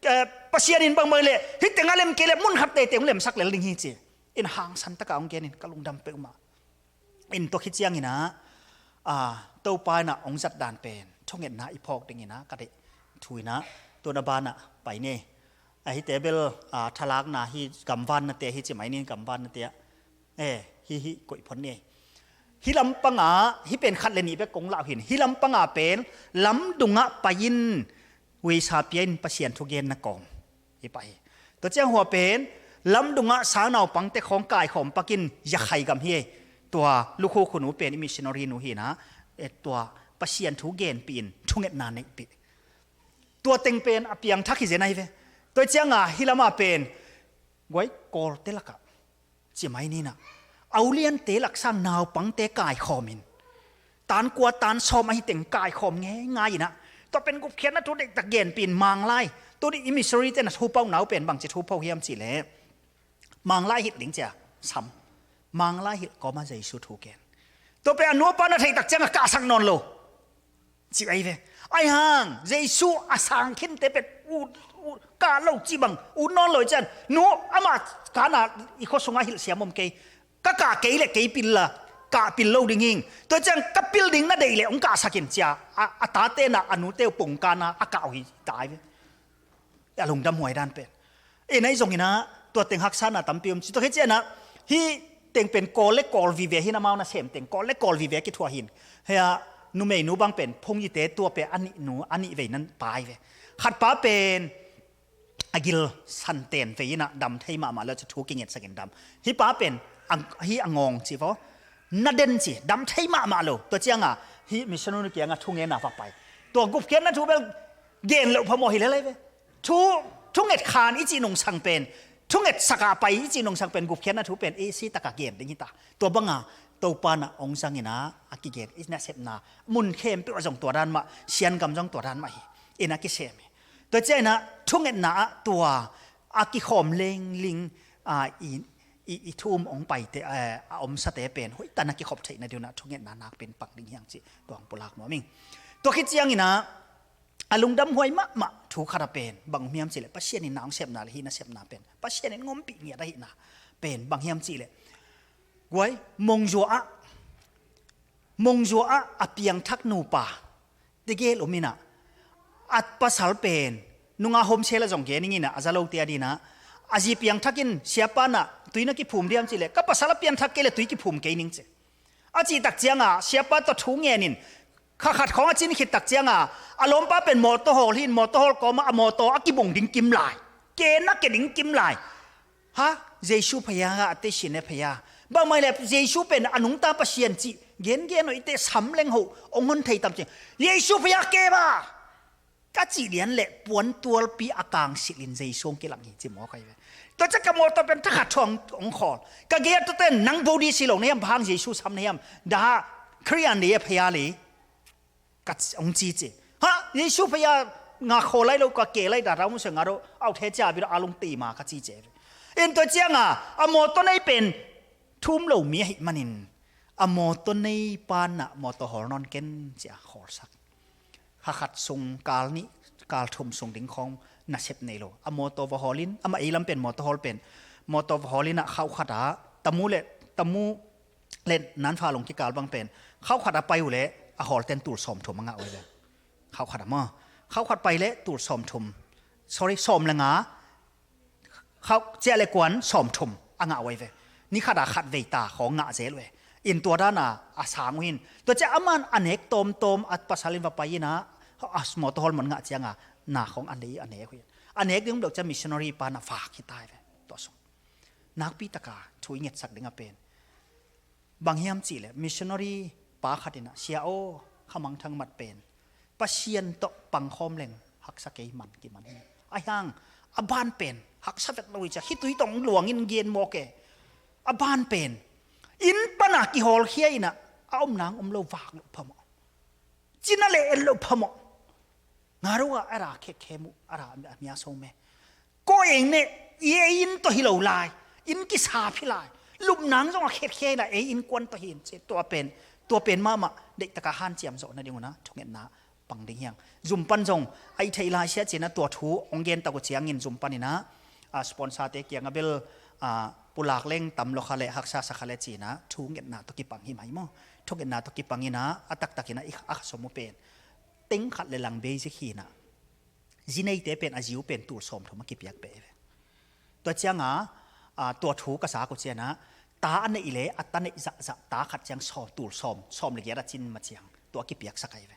eh, Pasian in bangmah leh hih teng a lem kei leh mun khat teitei hong lemsak lel ding hi ci. In hangsan takah hong gen in ka lungdam peuhmah. In tua khit ciangin ah, ah, Topa in ah hong zat dan pen thungetna i phawk dingin ah ka deih thu in ah, tu-in ah banah pai ni. Ahite bel, ah, thalakna hi, gamvannate hi ci mai ni, gamvannate ah. Eh, hi, hi koih phot ni. Hih lampangah, hih pen khat le nih bek kong lah uh hi. Hih lampangah pen lamdungah pai-in, veisa pia-in Pasian thugenna kawm hi pah hi. Tua ciang hua pen lamdungah sangnaupangte khawng kaikhawm pakin Yakhai gam hi. Tua lukhu khunu pen i missionary nu hi-in ah, eh, tua Pasian thu genpih-in thungetna neihpih. Tua teng pen a piangthak hi zen ahi ve. Tua ciangah hih lamah pen guai Kawlte lakah ci mai ni in ah, a uliante laksang naupangte kaikhawm in, tan kua tan sawm ahi teng kaikhawm ngeingai in ah, tua pen gupkhiatna thu deihtak genpih-in Manglai, tuni i missionary-te na thu pau nau pen bangci thu pau hiam cih leh, Manglai hilh ding ci a sam. Manglai hilh kawmah Jesu thu gen. Tua pen a nu a pa na theih tak ciangah kahsak nawn lo. Ci ahi ve. Ahi hang Jesu a sang khinte pen ut, ut, kah lo cih bang ut nawn lo hi cian. Nu, amah kahna i khua sungah hilh siam om kei. Ka kah kei leh kei pil la, kah pil lo ding hing. Tua ciang ka pil ding na deih leh hong kahsak in ci a, a, a tate in ah a nute uh pongkana a kah uh hi ta ahi ve. A lungdam huai dan pen. Eh, nai zongin ah tua teng haksatna tampi om ci. Tua khit ciangin ah hih teng pen Kawl le Kawl vive hi-in, amau nasem teng Kawl le Kawl vive kithuah hi-in. Hia, numeinu bang pen Phung Yite, tua pen a nihnu, a nihvei na pa ahi ve. Khat pa pen a gil santen vei in ah dam thei mahmah lo ci, thu kingetsak in dam. Hih pa pen a, hih a ngawng ci vaw. Na den ci, dam thei mahmah lo. Tua ciangah hih missionary kiangah thungetna va pai. Tua gupkhiatna thu bel gen loh phamawh hi lel ahi ve. Thu, thunget khan i cih nungsang pen, thungetsak a pai i cih nungsang pen gupkhiatna thu pen easy takah gen ding hi ta. Tua banga Topa in ah hong zangin ah a kigen i nasepna mun khempeuh ah zong tua dan mah, Siangam zong tua dan mah hi. In ah kisem hi. Tua ciangin ah thungetna ah tua a kikhawm lengling, ah, i, i, i thu um hong paite, eh, a omsate pen hoihtak a kikhop theihna ding un ah thungetna nakpi-in pang ding hi hang cih tua hong pulak nuam ing. Tua khit ciangin ah a lungdam huai mahmah thu khat a pen bang hiam cih leh, Pasian in na hong sepna le hih nasepna pen Pasian in hong ompih ngiat ahihna pen bang hiam cih leh, guai, Mongzua ah, Mongzua ah a piangthak nupa tegel om in ah, a pasal pen nunga homsel a zong gen ing in ah, a za lote adingin ah, a zi piangthak in siapa in ah tui na kiphum diam cih leh, ka pasal a piangthak kei leh tui kiphum kei ning ci. A cih tak ciangah siapa tawh thu ngen in, kha khat khawng a cin khit tak ciangah a lawmpa pen mawtaw hawl hi-in, mawtaw hawl kawmah a mawtaw a kibung ding kim lai, ke na ke ding kim lai. Ha, Jesu phaya, a te sin e phaya. Bangmah leh Jesu pen a nungta Pasian cih gengen uh i te sam leng hoh hong hon thei tam ci. Jesu phaya ke ba. Ka cih lian leh puantualpi a kangsilh in Jesu hong kilang hi ci mawk ahi ve. Tua ciang ka mawtaw pen thakhat thuang hong khawl. Ka gei a tuate nang Buddhist hi lo na hiam, bang hang Jesu sam na hiam. Dah, Khristian ni e phaya le. Ka ci, hong ci ci. Ha, Jesu phaya nga khawl lai lo, ka ke lai dah, rau mu se nga do, au the cia bi do a lung ti ma ka ci ci. In tua ciangah a mawtaw nei pen thu um lo mi ahih manin, a mawtaw nei pa in ah mawtaw hawl nawn ken ci a khawlsak. Kha khat sung, kal nih, kal thum sung ding khawng nasep nei lo. A mawtaw va hawl in, amah ei lam pen mawtaw hawl pen, mawtaw va hawl in ah khau khat ah, Tamu le, Tamu le Nanfa Lung kikal bang pen, khau khat ah pai uh leh a hawlten tul sawmthum a ngah uh hi ve. Khau khat ah maw. Khau khat pai leh tul sawmthum. Sorry, sawm le nga, khau ciah le kuan sawmthum a ngah uh hi ve. Ni khat ah khat vei ta khawng ngah zel uh hi. In tua dan a a sang uh hi-in. Tua ciah aman a nek tawmtawm a pasal in va pai in ah, a mawtaw hawl man ngah ciangah na khawng a lei a nek uh hi. a nek ding um lo ciang missionary pa na vak hi ta hi ve. Tua sung nakpi taka thu i ngetsak ding a pen bang hiam cihleh, missionary pa khat in ah, "Sia aw, khamangthang mat pen Pasian tawh pangkhawm leng haksa kei man kiman hi. Ahi hang a ban pen haksa vet lo hi cia, khitui tawh luangin gen mawk e. A ban pen inn pana kihawlkhia in ah, a om nang om lo vak loh phamawh, cina le en loh phamawh, nga ro ah a ra khetkhem uh, a ra a mia so me. Ko eng ne i ei inn tawh hi lo lai, inn kisap hi lai, lupnang zong a khetkhe in ah ei innkuan tawh hi in," ci. Tua pen, tua pen mahmah deihtaka hanciam zawh nading un ah thungetna pang ding hi hang. Zum pan zong a i theih lai sia cin ah tua thu hong gen tak uh ciangin zum pan in ah, a, sponsor-te kiangah bel, a, pulak leng tam lo kha le haksa sa kha le cin ah thungetna tawh kipang hi mai maw. Thungetna tawh kipang in ah a taktak in ah i, a kha sawm uh pen teng khat le lang basic hi in ah, zi neite pen a zi uh pen tul sawm thum a kipiak peh hi ve. Tua cianga, a, tua thu ka sak uh cian ah, ta a neih le a ta neih zahzah ta khat ciang sawm, tul sawm, sawm le giat a cin ma ciang tua a kipiaksak ahi ve.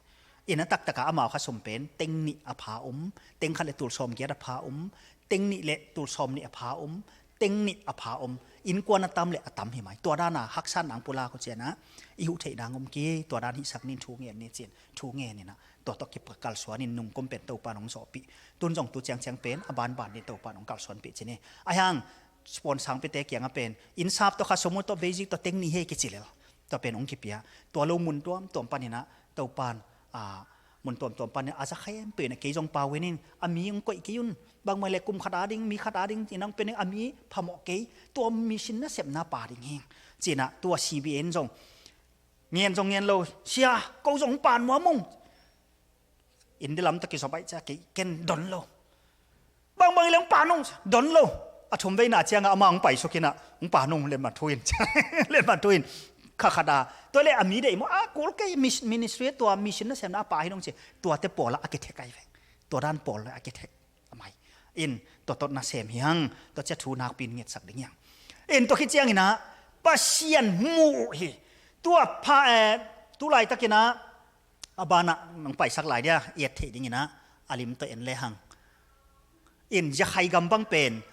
In a taktaka amau kha sum pen teng nih a pha um, teng khat le tul sawm giat a pha um, teng nih le tul sawm nih a pha um, teng nih a pha um. Innkuan a tam le a tam hi mai. Tua dana haksa nang pulak uh cian ah, i huh theih nang um ki, tua dan hihsak nin thu ngen ni cin, thu ngen in ah, tua tawh kipakalsuan in nungkum pen Topa in hong zawhpih. Tun zong tu ciangciang pen a banban din Topa in hong kalsuanpih cin hi. Ahi hang sponsor-te kiangah pen innsap tawh kha sawm uh tawh basic tawh teng nih hi kici lel. Tua pen hong kipia. Tua lo mun tuamtuam pan in ah Topa in, a, mun tuamtuam pan in a za khempeuh in ah kei zong pau hen in, a mi hong koih kei un. Bangmah le kum khat a ding, mi khat a ding in ah hong pia ning, a mi phamawh kei. Tua mission nasepna pa ding hi, ci in ah tua C B N zong ngen zong ngen lo, "Sia, ko zong hong pan nuam ung." Inn di lam tawh kizop ahih ciang kei ken don lo. Bangbang hi leh hong pan ung, don lo. A thum veina ciangah amah hong paisuk in ah, "Hong pan ung, letmat thu in." Letmat thu in. Kha khat a, tua le a mi deih maw, a kul kei, mis-, ministry tua mission nasepna a pa hi nung ci. Tuate pawlah a kithek ahi ve. Tua dan pawl le a kithek a mai. In, tua tawh nasem hi hang, tua ciang thu nakpi in ngetsak ding hi hang. In, tua khit ciang in ah Pasian mu uh hi. Tua pha, eh, tu laitak in ah, a banah nong paisak lai dia, i et theih ding in ah, a lim tawh en le hang. In, Yakhai gam bang pen,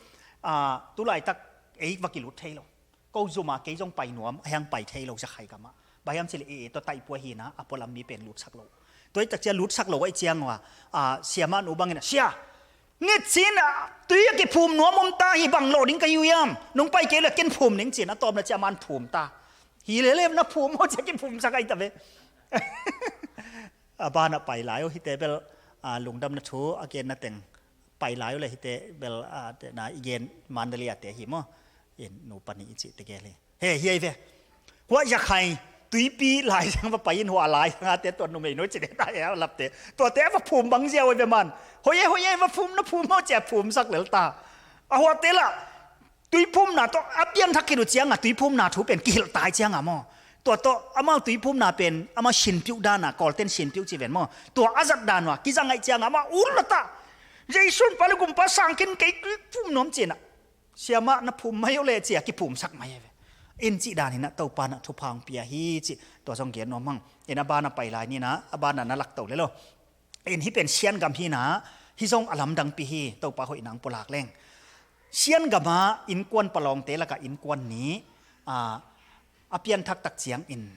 a, tu laitak ei va kilut thei lo. Ko zum a kei zong pai nuam, a hiang pai thei lo Yakhai gamah. Bang hiam cih leh A A tawh taihpua hi in ah, a pualam mi pen lutsak lo. Tua hi tak ciang lutsak lo ahih ciang uh a, a, siamah nu bang in ah, "Sia, nit cin ah tui a kiphum nuam om ta hi, bang lawh ding ka hi uh hiam? Nong pai kei uh leh ken phum ning," ci in ah, a tawpna ciang a man phum ta. Hi lele na phum uh ci a kiphumsak ahi ta ve. A banah pai lai uh, hihte bel, a, lungdamna thu a genna teng pai lai uh le hihte bel, a, te na i gen Mandalay-te hi maw. In, nu pa nih i cih tegel hi. He, hi ahi ve. Hua Yakhai tuipi laizang va pai in, hua laizangte tua numei nu cih te ta he, a lapte. Tuate va phum bang ziau ahi ve man. "Hoih e, hoih e, va phum na phum maw," ci a phumsak lel ta. A huate lah tuiphumna tawh a pianthak khit uh ciangah tuiphumna thu pen kihilh ta ahih ciangah maw. Tua tawh amau tuiphumna pen amau sinpiuh dana, Kawlten sinpiuh ci ven maw. Tua a zat dan uh a kizang ahih ciangah amau ut lua ta. Jesu in Pa le Gumpa sang khin, kei tuiphum nuam ci in ah, siamah na phum mai uh leh ci a kiphumsak mai ahi ve. In, cih dan in ah Topa in ah thupha hong pia hi cih tua zong gen nuam hang. In, a banah pai lai ni in ah, a banah na lak to le lo. In, hih pen Sian gam hi in ah, hih zong a lamdangpi hi, Topa hoihna hong pulak leng. Sian gamah innkuan palawngte lakah innkuan nih, a, a pianthak tak ciangin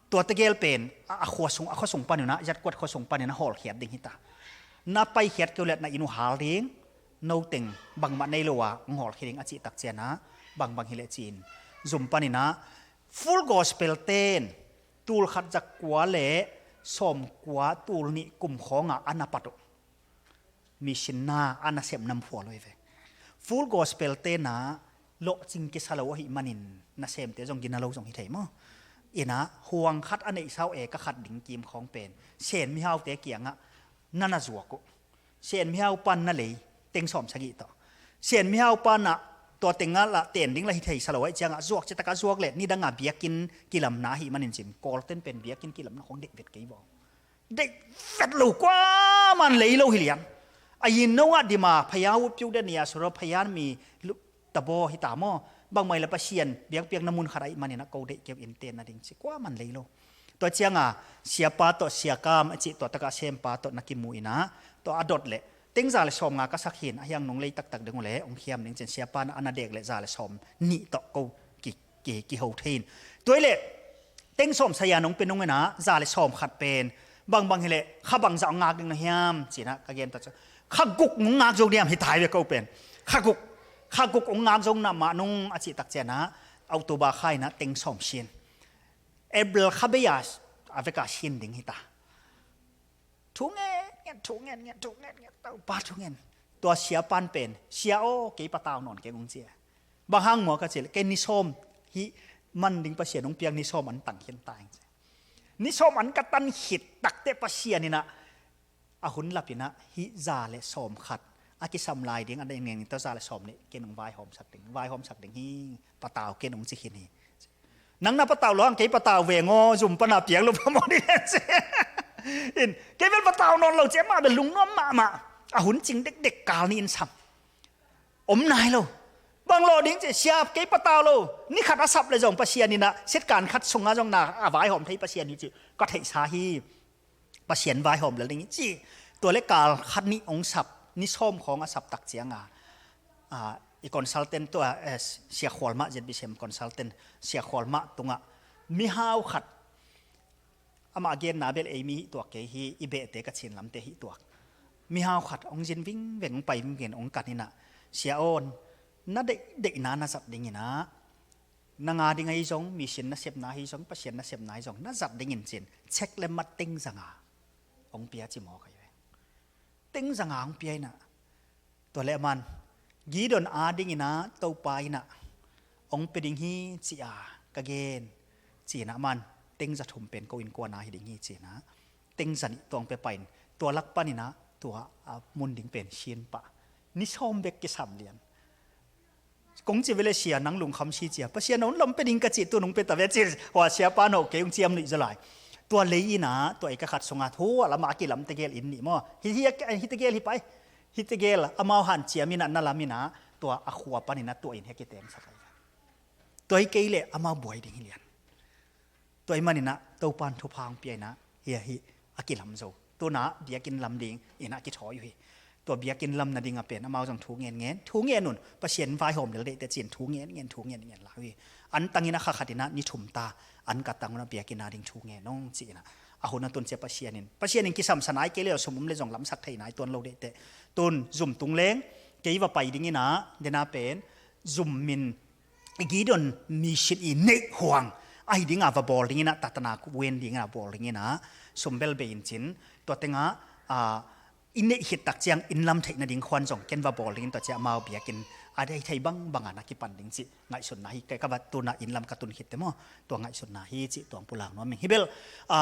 tua tegel pen a, a khua sung, a khua sung panin ah, Zatkuat khua sung panin ah hawlkhiat ding hi ta. Na paikhiat kei uh leh na inn uh hal ding, no teng bangmah nei lo a hong hawlkhia ding a cih tak ciang ah, bangbang hi leh ci-in, zum panin ah Full Gospel-te'n tul khat za kua le sawm kua, tul nih kum khawngah a na pat uh. Mission na a nasem nam phual uh hi ve. Full Gospel-te'n ah lawhcing kisa lo ahih manin nasemte zong gina lo zong hi thei maw. In ah huang khat a neihsa uh, eka khat ding kim khawng pen Sen mihaute kiangah na na zuak uh. Sen mihau pan na lei teng sawm sagih tawh, Sen mihau pan ah tua tengah lah ten ding lah hi thei sa lo ahih ciangah, zuak citak a zuak leh nidangah biakinn kilamna ahih manin cin, Kawlten pen biakinn kilamna khawng deih vet kei vaw. Deih vet lo, kuaman lei lo hi lian. A yin no ah dima phaya uh piu de nia soro phaya mi lu-, tabo hi ta maw. Bangmah hi leh Pasian biakpiakna mun khat ahih manin ah ko deih kei uh, innten nading ci, kuaman lei lo. Tua ciangah siapa tawh siakam a cih tua takah sempa tawh na kimu in ah, tua a dot leh Teng za le sawm nga ka sak hi in, a hiang nong lei taktak ding uh le hong khiam ding ci-in siapa in a na dek le za le sawm nih tawh ko ki, ki, kiho thei in. Tua hi leh teng sawm saya nong pia nung in ah, za le sawm khat pen bangbang hi leh kha bangzah hong ngak ding na hiam ci-in ah ka gen ta ci. Kha guk hong ngak zo diam hi ta hi ve ko pen. Kha guk, kha guk hong ngak zo na mah nung a cih tak ciang ah, October kha in ah teng sawm si in, April kha bei-a a vek a si in ding hi ta. Thu ngen ngen, thu ngen ngen, thu ngen ngen, Topa thu ngen. Tua siapa in pen, "Sia aw, kei patau nawn keng," hong ci a. "Bang hang maw?" ka cih leh, "Kei ni sawm hih man ding Pasian hong piak ni sawm an tang khin ta ing," ci. Ni sawm an ka tan khit tak teh Pasian in ah, a hun lap in ah, hih za le sawm khat a kisam lai ding a ding ngen in, tua za le sawm nih ken hong vaihawmsak ding, vaihawmsak ding hi, patau ken hong ci khin hi. "Nang na patau lo hang, kei patau veng aw, zum pan a piak lo phamawh ding," ci. In, kei bel patau nawn lo ci, amah bel lungnuam mahmah. A hun cing dekdek kal nih in sam. Om nai lo. "Bang lawh ding?" ci. "Sia, kei patau lo. Ni khat a sap le zong Pasian in ah, setkan khat sungah zong na a vaihawm thei Pasian hi ci, ka theihsa hi. Pasian vaihawm lel ding hi," ci. Tua le kal khat nih hong sap, ni sawm khawng a sap tak ciang a, a, i consultant tua, eh, Sia Khual Mah, Z B C M consultant Sia Khual Mah tungah mihau khat, amah a genna bel ei mi hih tuak kei hi, i behte ka Chin lamte hih tuak. Mihau khat hong zin vingveng, hong pai vingveng, hong kan in ah, "Sia aw, na deih, deihna na zat ding in ah, nang a ding ahi zong, mission nasepna ahi zong, Pasian nasepna ahi zong, na zat ding in," ci-in cheque le mat teng za nga hong pia ci mawk ahi ve. Teng za nga hong pia in ah, tua le aman, "Gideon a ding in ah Topa in ah hong pia ding hi ci-a ka gen," ci-in ah aman, "Teng za thum pen ko innkuan a hi ding hi," ci-in ah, teng za nih tuang pia pah in, tua lak pan in ah tua a mun ding pen si in pah. Ni sawm bek kisam lian. "Kong ci ve le sia, nang lungkham si cia, Pasian a hun lam pia ding ka cih, tu nong pia ta ve," ci. "Hua, siapa no, kei hong ciam nuih zaw lai." Tua lei in ah, tua ei ka khat sungah, thu a lamah a kilam tegel inn nih maw. Hi, hi, hi tegel hi pai. Hi tegel, amau hanciam in ah, na lam in ah, tua a khua pan in ah, tua inn hi a kitengsak ahi. Tua hi kei leh amau buai ding hi lian. Tua ahih manin ah Topa'n thupha hong pia in ah, hia hi a kilam zo. Tu-in ah biakinn lam ding in ah kithawi uh hi. Tua biakinn lam nading a pen amau zong thu ngen ngen, thu ngen un, Pasian vaihawm lel ding teh ci-in thu ngen ngen, thu ngen ngen lai uh hi. An tang in ah kha khat in ah ni thum ta, an ka tang un ah biakinn a ding thu ngen ung ci-in ah. A hun a tun ciang Pasian in, Pasian in kisamsa nai kei leh sum om leh zong lamsak thei nai tuan lo ding teh. Tu-in zum tung leng, kei va pai ding in ah, den a pen, zum min Gideon mission i neih huang ahi ding a va bawl ding in ah, tatana wen ding in ah bawl ding in ah, sum bel bei in cin, tua teng ah, a, i neih khit tak ciang inn lam theih nading khuan zong ken va bawl ding in, tua ciang amau biakinn a dei thei bangbang a na kipan ding cih ngaihsutna hi. Kei ka va tu-in ah inn lam ka tun khit teh maw, tua ngaihsutna hi cih tua hong pulak nuam ing. Hi bel, a,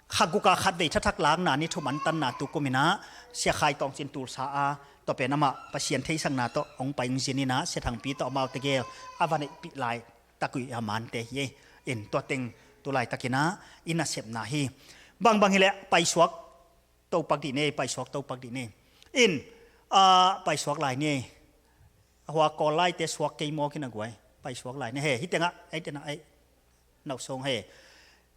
kha guk a khat vei thathak lakna ni thum an tanna tu kum in ah Sia Khai Tawng Cin Tulsa a, tua pen amah Pasian theihsakna tawh hong pai hong zin in ah, Sia Thang Pi tawh amau tegel a va neihpih laitak uh hi a, Mante hi. In tua teng tu laitak in ah i nasepna hi. Bangbang hi leh paisuak topak dih ni, paisuak topak dih ni. In, a, paisuak lai ni. Hua Kawl laite suak kei mawk in a guai. Paisuak lai ni. He, hi teng ah, ei teng ah, ei. Nau song he.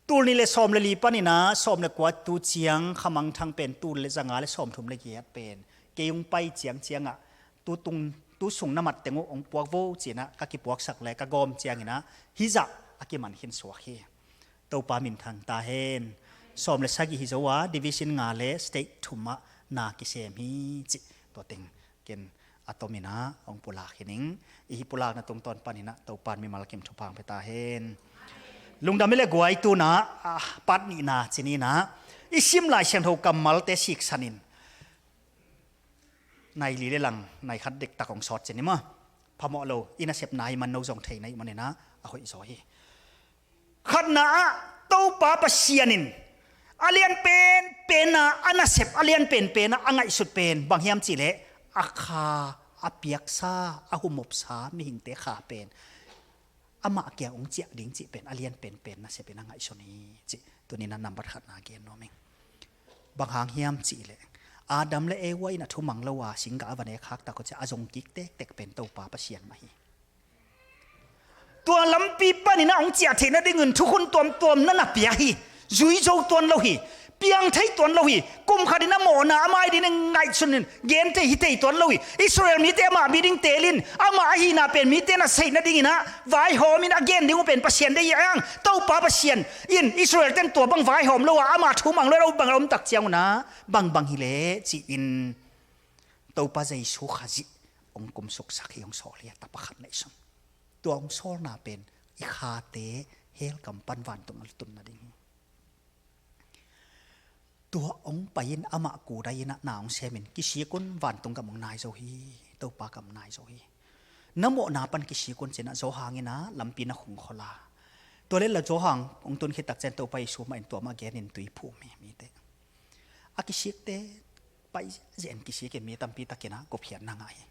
Tul nih le sawm le li pan in ah, sawm le kua tu ciang kha mangthang pen, tul le za nga le sawm thum le giat pen, kei hong pai ciangciang ah, tu tung, tu sung na mat teng uh hong puak vo ci-in ah, ka kipuaksak le ka gawm ciangin ah, hih zah a kiman khin suak hi. Topa minthang ta hen. Sawm le sagih hi zo a, division nga le state thum ah na kisem hi cih. Tua teng ken a tom in ah hong pulak hi ning. I hih pulakna tungtawn pan in ah Topa'n mimal kim thupha hong pia ta hen. Lungdam hi leh guai, tu-in ah, a, part nihna ci ni in ah, i sim Lai Siangtho kammalte siksan in, nai li le lang, nai khat dektak hong sawt ci ni maw. Phamawh lo, i nasepna hi man, no zong thei na hih manin ah a hoih zaw hi. Khatna ah, Topa Pasian in a lian penpen a, a nasep a lian penpen a, a ngaihsut pen bang hiam cih leh, a kha, a piaksa, a humopsa mihingte kha pen amah kiang hong ciah ding cih pen a lian penpen nasep in a ngaihsun hi cih tuni-in a nambat khatna gen nuam ing. Bang hang hiam cih leh, Adam le Eva in a thumang lo a singgah a va nek khak tak uh ciang a zong kik tektek pen Topa Pasian mah hi. Tua lampi panin a hong ciah theih nadingin thukhun tuamtuam na na pia hi. Zui zo tuan lo hi. Piang thei tuan lo hi. Kum khat in a mawhna a mai ding in ngaihsun in gen thei hi thei tuan lo hi. Israel mite amah mi ding teelin amah ahihna pen mite na seih nadingin ah vaihawm in a gen ding uh pen Pasian deih hi a, Topa Pasian in Israel ten tua bang vaihawm lo a, ama thu mang lo a, bang a om tak ciang un ah bangbang hi leh ci-in Topa Jesu Khazih hong kumsuksak hi, hong sawl hi a, tapa khat neihsun. Tua hong sawlna pen i khate hell gam pan vantung a tun nading hi. Tua hong pai-in amah kudai in ah na hong semin kisik un, vantung gam hong nai zo hi, Topa gam nai zo hi. Na mawhna pan kisik un ci-in ah Johan in ah lampi na khung khol a. Tua leh la Johan hong tun khit tak ciang Topa Jesu mah in tua mah genin tui phum hi mite. A kisikte pai zen kisik in mi tampi takin ah gupkhiatna ngah hi.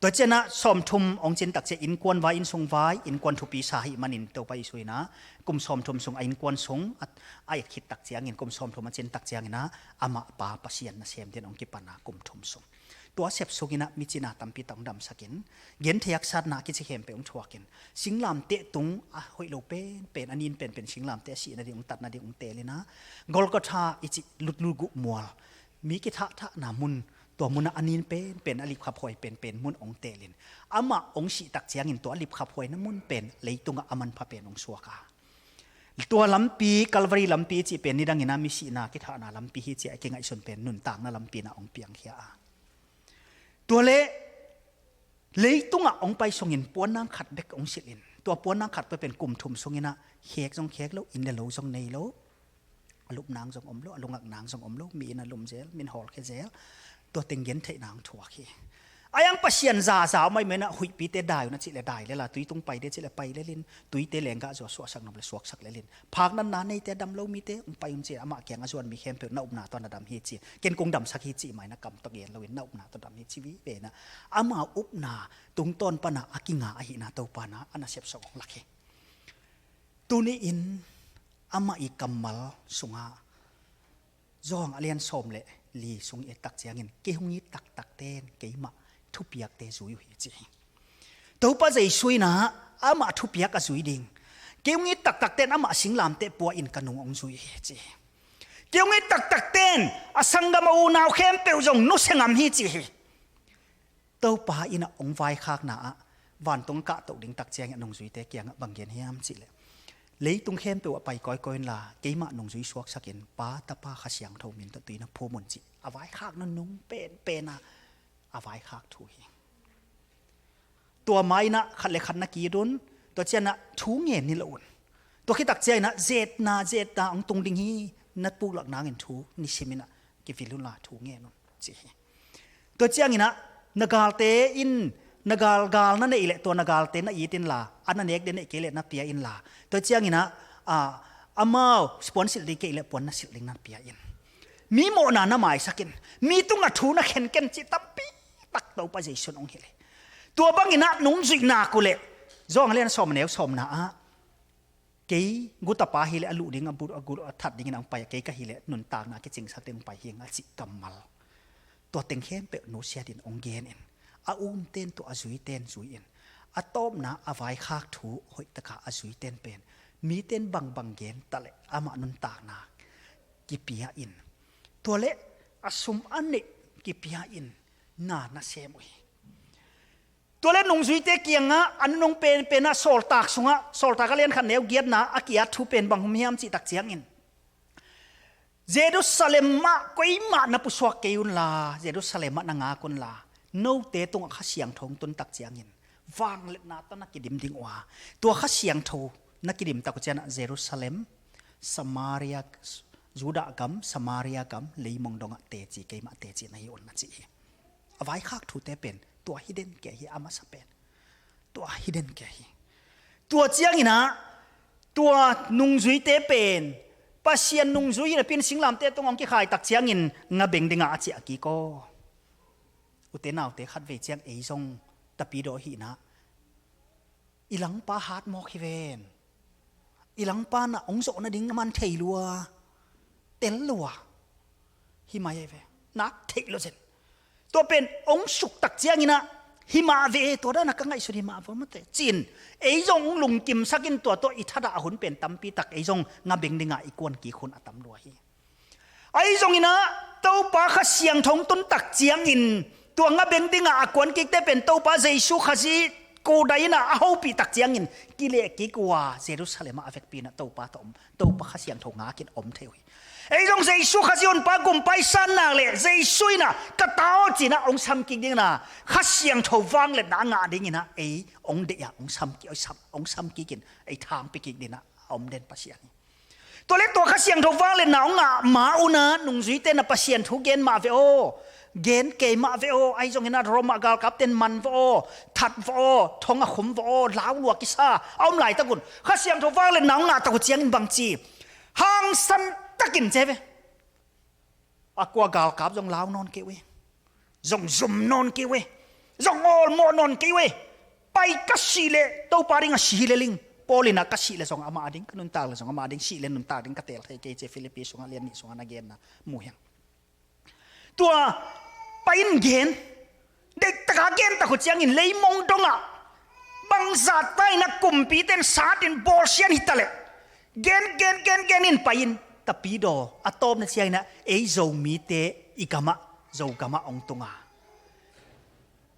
Tua ciang ah sawmthum hong cin tak ciang innkuan vai, innsung vai, innkuan thupi sa ahih manin Topa Jesu in ah kum sawmthum sung a innkuan sung a, a et khit tak ciangin kum sawmthum a cin tak ciangin ah amah pa Pasian nasem dingin hong kipan a kum thum sung. Tua sep sungin ah mi cina tampi tak hong damsak in, genthei haksatna a kici khempeuh hong thuak in, singlamteh tung a hoih lo penpen, a nin penpen singlamteh a sih nading hong tat nading hong teel in ah Golgotha i cih lutlut guh mual, mi kithahthahna mun, tua mun ah a nin penpen a lipkhaphuai penpen mun hong teel in, amah hong sih tak ciangin tua a lipkhaphuaina mun pen leitungah a manpha pen hong suak a. Tua lampi, Calvary lampi cih pen nidangin ah mi sihna kithahna lampi hi ci-a i kingaihsun pen nuntakna lampi in ah hong piangkhia a. Tua leh leitungah hong pai sungin puannang khat bek hong silh in, tua puannang khat pen kum thum sungin ah khek zong khek lo, inn le lo zong nei lo, a lupnang zong om lo, a lungaknang zong om lo, mi in a lum zel, min hawlkhia zel, tua teng gentheihna hong thuak hi. A iang Pasian zaza om ahih manin ah huihpite dai un a cih leh dai lel a, tui tung pai ding a cih leh pai lel in, tuite lenggah zaw suaksak nop leh suaksak lel in, phaknatna neite, a dam lo mite hong pai un ci-a amah kiang a zuan mi khempeuh na upna tawh na dam hi ci, ken kong damsak hi cih mah in ah kam tawh gen lo in na upna tawh dam hi ci vive in ah, amau upna tungtawn pan ah a kinga ahihna Topa in ah a nasep sawk hong lak hi. Tuni-in amah i kammal sungah Johan a lian sawm le li sung i et tak ciangin, kei hong it taktakte'n keimah thupiakte zui uh hi ci hi. Topa Jesu in ah amah thupiak a zui ding, kei hong it taktakte'n amah singlamteh pua in ka nung hong zui hi ci hi. Kei hong it taktakte'n a sanggam a unau khempeuh zong nusia ngam hi ci hi. Topa in ah hong vaikhakna ah vantung a kahtoh ding tak ciangin a nungzuite kiangah bang gen hiam cih leh, leitung khempeuh ah pai kawikawi unla, keimah nungzui suaksak in Pa, Tapa, Kha Siangtho min tawh tui na phum un cih a vaikhak nunung penpen a, a vaikhak thu hi. Tua ma-in ah khat le khat na ki-it un, tua ciang ah thu ngen ni lo un. Tua khit tak ciangin ah zetna, zetna hong tung ding hi, na puklak nangin thu nisimin ah kivil unla thu ngen un ci hi. Tua ciangin ah na galte in, na gal, gal na neih leh tua na galte na it inla, a na nek ding neih kei leh na pia inla, tua ciangin ah, a, amau puan silh ding kei leh puan na silh ding na pia in. Mi mawhna na maisak in, mi tungah thu na khen ken cih tampi tak Topa Jesu in hong hilh hi. Tua bangin ah nungzuihna uh leh, Johan a lian sawm a neu sawmna ah, kei gutapa hi leh a luh ding, a bu-, a gu-, a that dingin ah hong pai a, kei ka hi leh nuntakna a kicingsak ding hong pai hi ing a cih kammal, tua teng khempeuh nusiat in hong gen in, a umte'n tua a zuite'n zui in, a tawpna a vaikhak thu hoih takin a zuite'n pen mite'n bangbang gen ta leh amah nuntakna kipia in, tua leh a sum a neih kipia in na na sem uh hi. Tua leh nungzuite kiangah a nunung penpen ah Sawltak sungah, Sawltak a lian khat neu giatna a ki-at thu pen bang om hiam cih tak ciangin, Jerusalem ah koimah na pusuak kei unla, Jerusalem ah na ngak unla, note tungah Kha Siangtho hong tun tak ciangin vangliatna tawh na kidim ding uh a, tua Kha Siangtho na kidim tak uh ciangin ah Jerusalem, Samaria, Judah gam, Samaria gam, leimong dongah teci, keimah teci na hi un na ci hi. A vaikhak thute pen tua hi den kei hi, a masa pen tua hi den kei hi. Tua ciangin ah tua nungzuite pen Pasian nungzui hi napi-in singlamteh tungah hong kikhai tak ciangin nga beng ding a, a ci a kik aw. Ute naute, khatvei ciang ei zong tapidaw ahihna, i langpa hatmawk hi ven. I langpa in ah hong zawh nading a man thei lua, tel lua. Hi mai ahi ve. Nak theih lua zen. Tua pen hong suk tak ciangin ah, hi mah ve, tua dan a ka ngaihsut hi mah ve mate, ci-in ei zong hong lungkimsak in, tua tawh i thadah a hun pen tampi tak ei zong nga beng ding a i kuan kik hun a tam lua hi. Ahi zongin ah Topa Kha Siangtho hong tun tak ciangin tua nga beng dingah a kuan kikte pen Topa Jesu Khazih kudai in ah a hopih tak ciangin kileh kik uh a Jerusalem ah a vekpi in ah Topa tawh om, Topa Kha Siangtho ngakin om thei uh hi. Ei zong Jesu Khazih honpa gumpa i san nak leh Jesu in ah ka ta aw ci-in ah hong sam kik ding in ah Kha Siangtho vangliatna a ngah dingin ah ei hong deih ah hong sam kik, hong sam, hong sam kikin ei thangpi kik dingin ah a om den Pasian hi. Tua leh tua Kha Siangtho vangliatna hong ngah ma un ah nungzuite in ah Pasian thu gen mah ve aw, gen kei mah ve aw, ahi zongin ah Roma galkapte in man va aw, that va aw, thong a khum va aw, lau lua kisa a om laitak un Kha Siangtho vangliatna hong ngah tak uh ciangin bangci hangsan takin ci ve. A kua galkap zong lau nawn kei uh hi. Zong zum nawn kei uh hi. Zong awlmawh nawn kei uh hi. Pai, ka sih leh Topa ding a si hi lel ing. Paul in ah ka sih leh zong amah ding, ka nuntak leh zong amah ding, sih leh nuntak ding ka teel thei kei ci, Filippi sungah lian nih sungah na genna mu hi hang. Tua pai in gen, deihtak a gen tak uh ciangin leimong dongah bangzah ta in ah kumpite in sat in bawlsia in hi ta leh gen, gen, gen, gen in pai in tapidaw a tawpna ciangin ah ei Zomite i gamah, Zogamah hong tung a,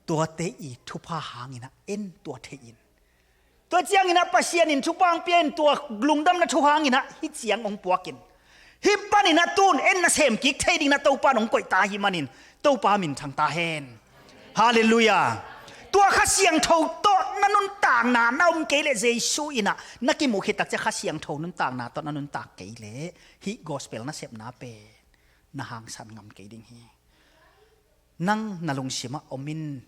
tuate i thupha hangin ah en tua thei in, tua ciangin ah Pasian in thupha hong pia in tua lungdamna thu hangin ah hih ciang hong puak in, hih panin ah tun en nasem kik thei dingin ah Topa in hong koih ta ahih manin Topa minthang ta hen. Halleluiah. Tua Kha Siangtho tawh na nuntakna na om kei leh, Jesu in ah na kimuh khit tak ciang Kha Siangtho nuntakna tawh na nuntak kei leh hih gospel nasepna pen na hangsan ngam kei ding hi. Nang na lungsimah om in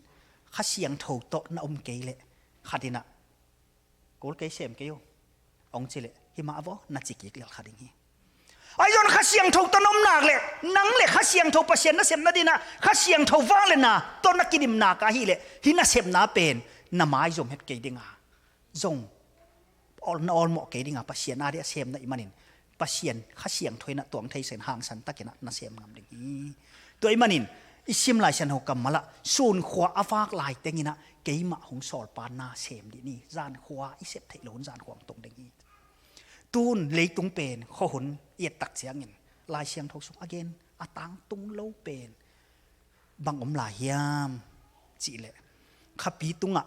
Kha Siangtho tawh na om kei leh khat in ah kul kei, sem kei uh hong ci leh himah vaw na ci kik lel kha ding hi. Ahi zongin Kha Siangtho tawh na om nak leh, nang leh Kha Siangtho, Pasian nasepna dingin ah Kha Siangtho vangliatna tawh na kidim nak ahih leh hih nasepna pen na maizum het kei ding a, zong awl, na awlmawh kei ding a, Pasian a ding a sem na hih manin Pasian Kha Siangtho in ah tuang thei sa in hangsan takin ah na sem ngam ding hi. Tua ahih manin i sim Lai Siangtho kammal ah sunkhua a vak lai tengin ah keimah hong sawlpa na sem dih ni, zankhua i sep theih loh hun zankhua hong tung ding hi. Tun leitung pen khuahun i et tak ciangin Lai Siangtho sung a gen a tangtung lo pen bang om lai hiam cih leh, khapi tungah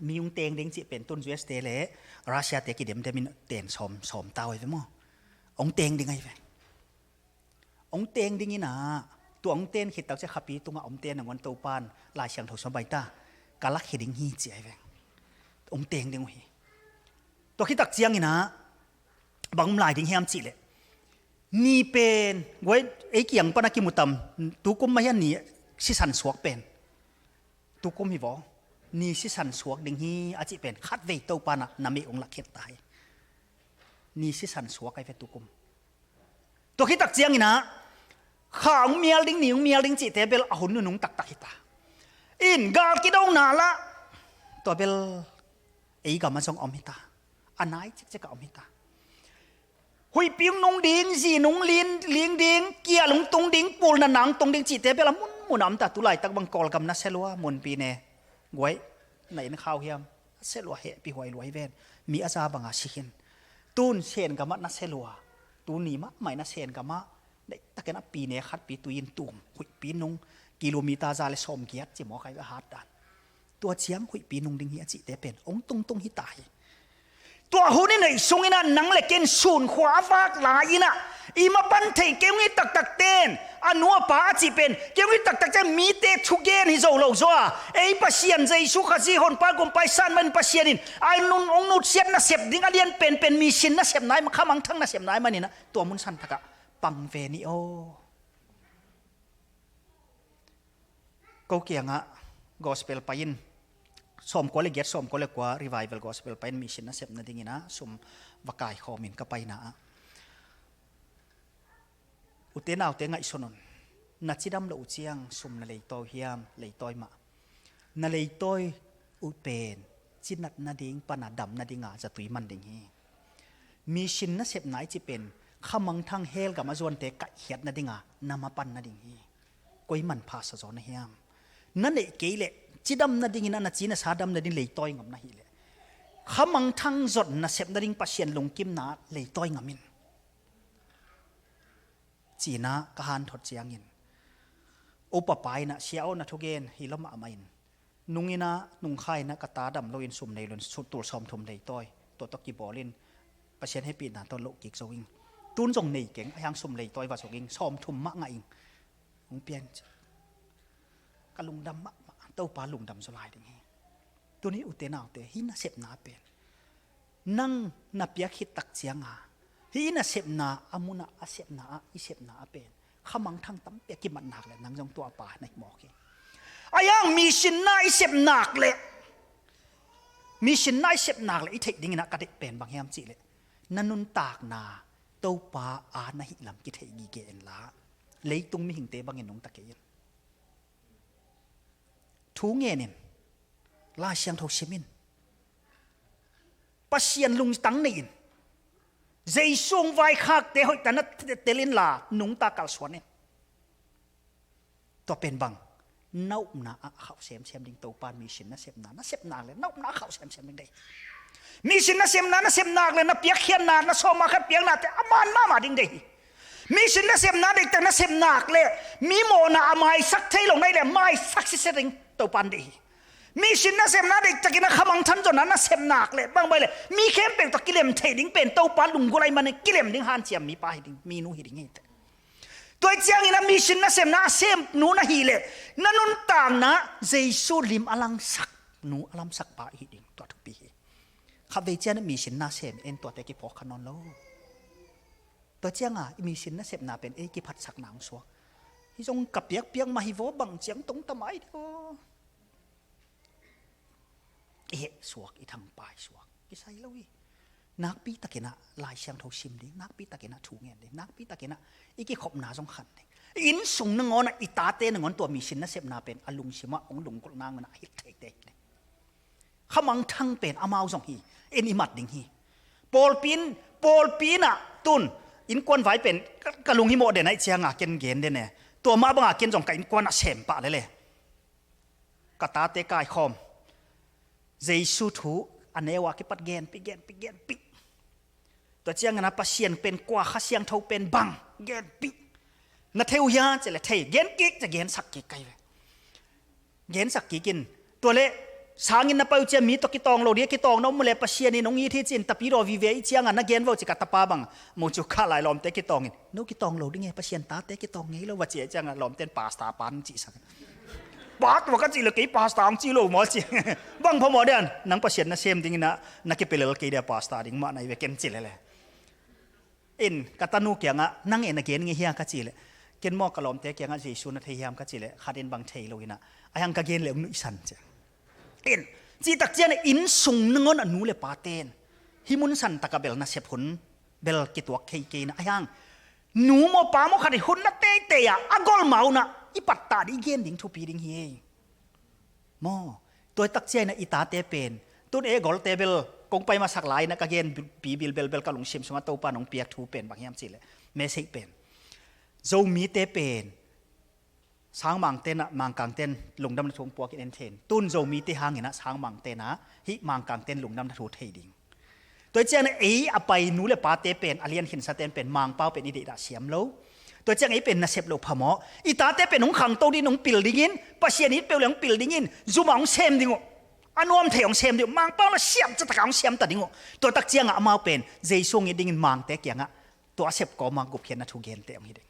mi hong teng ding cih pen tun U S te leh Russia te kidemdem in ten sawm, sawm ta uh hi ve maw. Hong teng ding ahi ve. Hong teng ding in ah, tua hong ten khit tak ciang khapi tungah hong ten nangawn Topa in Lai Siangtho sung bai ta, ka lak hi ding hi ci ahi ve. Hong teng ding uh hi. Tua khit tak ciangin ah bang om lai ding hiam cih leh, ni pen guai, ei kiang pan a kimu tam, tukum mah hiam ni sisan suak pen, tukum hi vaw, ni sisan suak ding hi a cih pen khatvei Topa in ah na mei hong lak khiat ta hi. Ni sisan suak ahi ve tukum. Tua khit tak ciangin ah kha hong mial ding, ni hong mial ding cihte bel a hun nunung taktak hi ta. In gal kidona lah tua bel ei gamah zong a om hi ta. A nai cikcik a om hi ta. Huihpi hong nung ding, zi nung lin, ling ding, kial hong tung ding, pulna nang tung ding cihte bel a munmun a om ta. Tulaitak bang Kawlgam na sia lua, Munpi ne guai, na inn khau hiam, a sia lua, hehpih huai lua hi ven. Mi a za bang a si khin. Tun Sen gamah na sia lua, tuni mahmah in a Sen gamah deihtakin a pi ne khatpi tui in tum, huihpi nung, kilometer za le sawmgiat ci maw, khai a hat dan. Tua ciang huihpi nung ding hi a cihte pen hong tungtung hi ta hi. Tua hun i neih sungin ah nang le kei in sunkhua a vak lai-in ah i mapan thei kei hong it taktakte in, a nu a pa a cih pen kei hong it taktakte in mite thugen hi zo lo zaw a, ei Pasian Jesu Khazih honpa gumpa i san manin Pasian in a nun hong nutsiat nasep ding a lian penpen mission nasepna ahih man, khamangthang nasepna ahih manin ah tua mun santakah pang ve ni aw. Ko kiangah gospel pai-in, sawmkua le giat, sawmkua le kua revival gospel pai-in mission nasep nadingin ah sum va kaikhawmin ka paina ah, ute naute ngaihsun un. Na cidam loh uh ciang sum na leitawi uh hiam? Leitawi mah. Na leitawi uh pen cinat nading pana dam nadinga zatui man ding hi. Mission nasepna i cih pen khamangthang hell gam a zuante kaihkhiat nadinga na mapan nading hi. Koi manpha sa zaw na hiam? Na neih kei leh cidam nadingin ah na ci na sa dam nading leitawi ngam na hih leh, khamangthang zot nasep nading Pasian lungkimna leitawi ngam in. ci-in ah ka hanthot ciangin, upa pa in ah, "Sia aw, na thugen hi lo mahmah in, nung in ah, nungkha in ah ka ta dam loin sum nei loin, sul tul sawmthum nei tawi, tua tawh kibawl in, Pasian hehpihna tawh loh kik zo ing. Tun zong nei keng, ahi hang sum nei tawi va zuk ing, sawmthum mah ngah ing," hong pia in ci. Ka lungdam mahmah, Topa lungdam zaw lai ding hi. Tuni ute naute, hih nasepna pen nang na piak khit tak cianga, hih nasepna a munah, a sepna ah, i sepna ah pen khamangthang tampi a kimat nak leh nang zong tua pa na hi mawk hi. Ahi hang mission na i sep nak leh, mission na i sep nak leh i theih dingin ah ka deih pen bang hiam cih leh, na nuntakna Topa a na hih lam kitheih gige inla, leitung mihingte bangin nungta kei in. Thu ngen in, Lai Siangtho sim in, Pasian lungtang nei in, Jesu hong vaikhakte hoihtak na tel inla, nungta kalsuan in. Tua pen bang, na upna ah a khauh semsem ding, Topa in mission nasepna na sep nak leh na upna ah a khauh semsem ding deih. Mission nasepna na sep nak leh na piakkhiatna, na sawm ah khat piaknate a man mahmah ding deih hi. Mission nasepna deihtak na sep nak leh mi mawhna a maisak thei lo na hih leh maisak sitset ding, Topa in deih hi. Mission nasepna deihtakin a khamangthang zonna na sep nak leh, bangbang leh mi khempeuh tawh kilem thei ding pen Topa lunggulh ahih manin kilem ding hanciam mipa hi ding, minu hi ding hi teh. Tua ciangin a mission nasepna a sem nu na hih leh, na nuntakna Jesu lim a langsak nu, a lamsak pa i hih ding, tua thupi hi. Khatvei ciang a mission nasem en, tuate kiphawk kha nawn lo. Tua cianga i mission nasepna pen ei kiphatsakna hong suak. Hih zong ka piakpiak mah hi vaw, bang ciang tong ta mai ding aw. I heh suak, i thangpai suak kisai lo hi. Nakpi takin ah Lai Siangtho sim ding, nakpi takin ah thu ngen ding, nakpi takin ah i kikhopna zong khan ding. I inn sung nangawn ah, i tate nangawn tua mission nasepna pen a lungsim ah hong lunggulh nangawn ah a hilh theite hi ding. Khamangthang pen amau zong hi, en i mat ding hi. Pawlpi in, pawlpi in ah tun innkuan vai pen ka, ka lunghimawh den ahih cianga ken gen den e. Tua mah banga ken zong ka innkuan ah sem pah lel e. Ka tate kaikhawm, Jesu thu a neu a kipat genpih, genpih, genpih. Tua ciangin ah Pasian pen kua, Kha Siangtho pen bang, genpih. Na thei uh hia ci leh thei, gen kik ci, gensak kik ka hi ve. Gensak kik in, tua leh sanginn na pai uh ciang mi tawh kitawng lo ding, kitawng na om uh leh Pasian in hong it hi ci-in tapidaw vive ahih cianga na gen vo ci, ka tapa bang, mu cu kha lai lawmte kitawng in, no kitawng lo ding e, Pasian tate kitawng ngei lo va ci ahih cianga lawmte in pastor pa hong cihsak. Pa tua ka cih leh kei pastor hong ci lo maw ci. Bang phamawh diam, nang Pasian nasem dingin ah na kipia lel kei dia, pastor ding mah na hi ve ken ci lel e. In ka tanu kiangah, nang e na gen ngei hia ka cih leh, ken maw ka lawmte kiangah Jesu na thei hiam ka cih leh, khat in bang thei lo in ah, ahi hang ka gen leh hong nuihsan ci. In, cih tak ciang in inn sung nangawn a nu le pate in hih mun santak ah bel nasep hun bel kituak thei kei in ah, ahi hang nu maw pa maw khat in hun na teitei ah a golma un ah i pattah ding, i gen ding thupi ding hi. Maw, tua tak ciang in ah i tate pen, tun e golte bel kong pai masak lai in ah ka genpi bilbel bel ka lungsim sungah Topa in hong piak thu pen bang hiam cih leh, message pen, Zomite pen Sangmangte in ah Mangkangte in lungdamna thu hong puak in en thei in, tun Zomite hangin ah Sangmangte in ah hih Mangkangte in lungdamna thu thei ding. Tua ciang in ah ei a pai nu le pate pen, a lian khinsate'n pen Mangpau pen i deihdah siam lo. Tua ciang ei pen nasep loh phamawh. I tate pen hong khangto dingin, hong pil dingin, Pasian it peuh leh hong pil dingin, zum ah hong sem ding uh. A nuam thei hong sem ding uh. Mangpau na siam ciatak ah hong siam ta ding uh. Tua tak ciangah amau pen Jesu hong it dingin Mangte kiangah tua a sep kawmah gupkhiatna thu gente hong hi ding.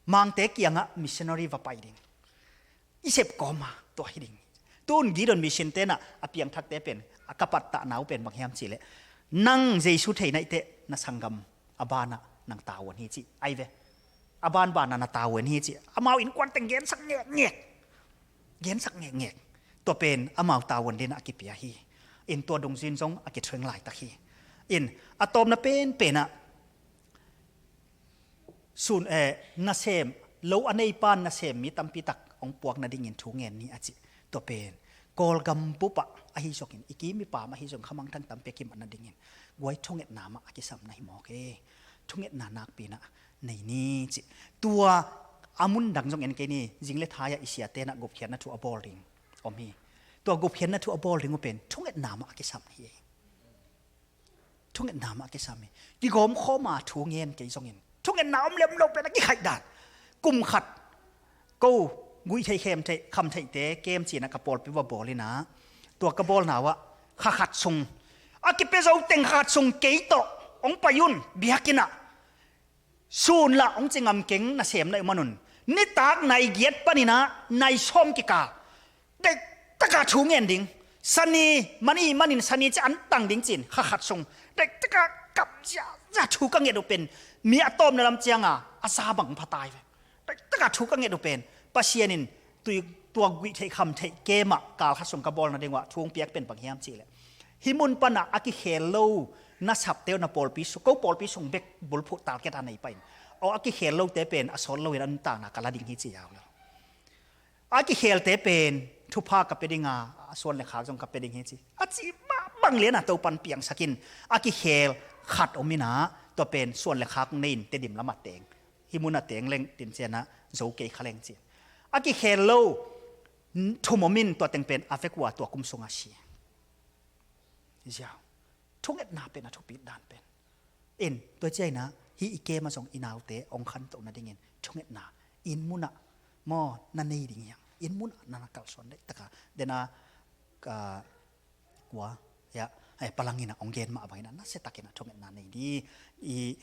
Mangte kiangah missionary va pai ding. I sep kawmah tua hi ding. Tun Gideon mission te'n ah a piangthakte pen, a ka pattahna uh pen bang hiam cih leh, nang Jesu thei na hih teh na sanggam a banah nang tavuan hi ci. Ai ve. A banbanah na tavuan hi ci. Amau innkuan teng gensak ngekngek. Gensak ngekngek. Tua pen amau tavuan dingin a kipia hi. In tua dungzui in zong a kithueng laitak hi. In a tawpna penpen ah sun, eh, nasem, lo a neipa'n nasem mi tampi tak hong puak nadingin thu ngen ni a ci. Tua pen Kawlgam bup ah ahi zongin, i kim i pam ahi zongin, khamangthang tampi a kimat nadingin guai thungetna mah a kisam na hi mawk e. Thungetna nakpi in ah nei ni ci. Tua a mun dang zong en kei ni, zing le thai ah i siate'n ah gupkhiatna thu a bawl ding om hi. Tua gupkhiatna thu a bawl ding uh pen thungetna mah a kisam hi. Thungetna mah a kisam hi. Kigawm khawma thu ngen kei zongin, Thungetna om le om lo pen a kikhaih dan. Kum khat ko guih theih khem theih kham theihte kem cina ka pawlpi va bawl ina, tua ka bawlna uah kha khat sung a kipia zo teng kha khat sung kei tawh hong pai un biakinn ah. Sun lah hong ci ngam keng nasem na i manun, nitak nai giat paninah nai sawm kikal deihtaka thu ngen ding. Sani man i manin sani ci an tang ding cin kha khat sung deihtaka kap ziazia thu ka nget uh pen mi a tawpna lam cianga a za bang phatai ve. Deihtaka thu ka nget uh pen Pasian in tui tua guih theih kham theih kemah kal khat sung ka bawlna ding uah thu hong piak pen bang hiam cihleh, hih mun panah a kikhel lo na sapte uh na pawlpi sung, ko pawlpi sung bek bulphuh talket a nei pahin aw a kikhel lote pen a sawt loin a nuntakna ka la ding hi ci yau lo. A kikhelte pen thupha ka pia dinga a suan le khak zong ka pia ding hi ci a ci mahmah liana Topan piangsakin a kikhel khat om ina, tua pen suan le khak nei in Tedim lamah teng, hih munah teng leng tin cianah zo kei kha leng ci. A kikhel lo thum om in tua teng pen a vek uh a tua kum sunga si. Ziau. Thungetna pen a thupit dan pen in tua ciaina hih i kema zong i naute hong khantoh nadingin thungetna inn munah maw na nei ding hiang. Inn munah na na kalsuan deihtaka dena ka kua ya, ai, palangina hong gen mah bangina nasiatakin a thungetna nei ni. I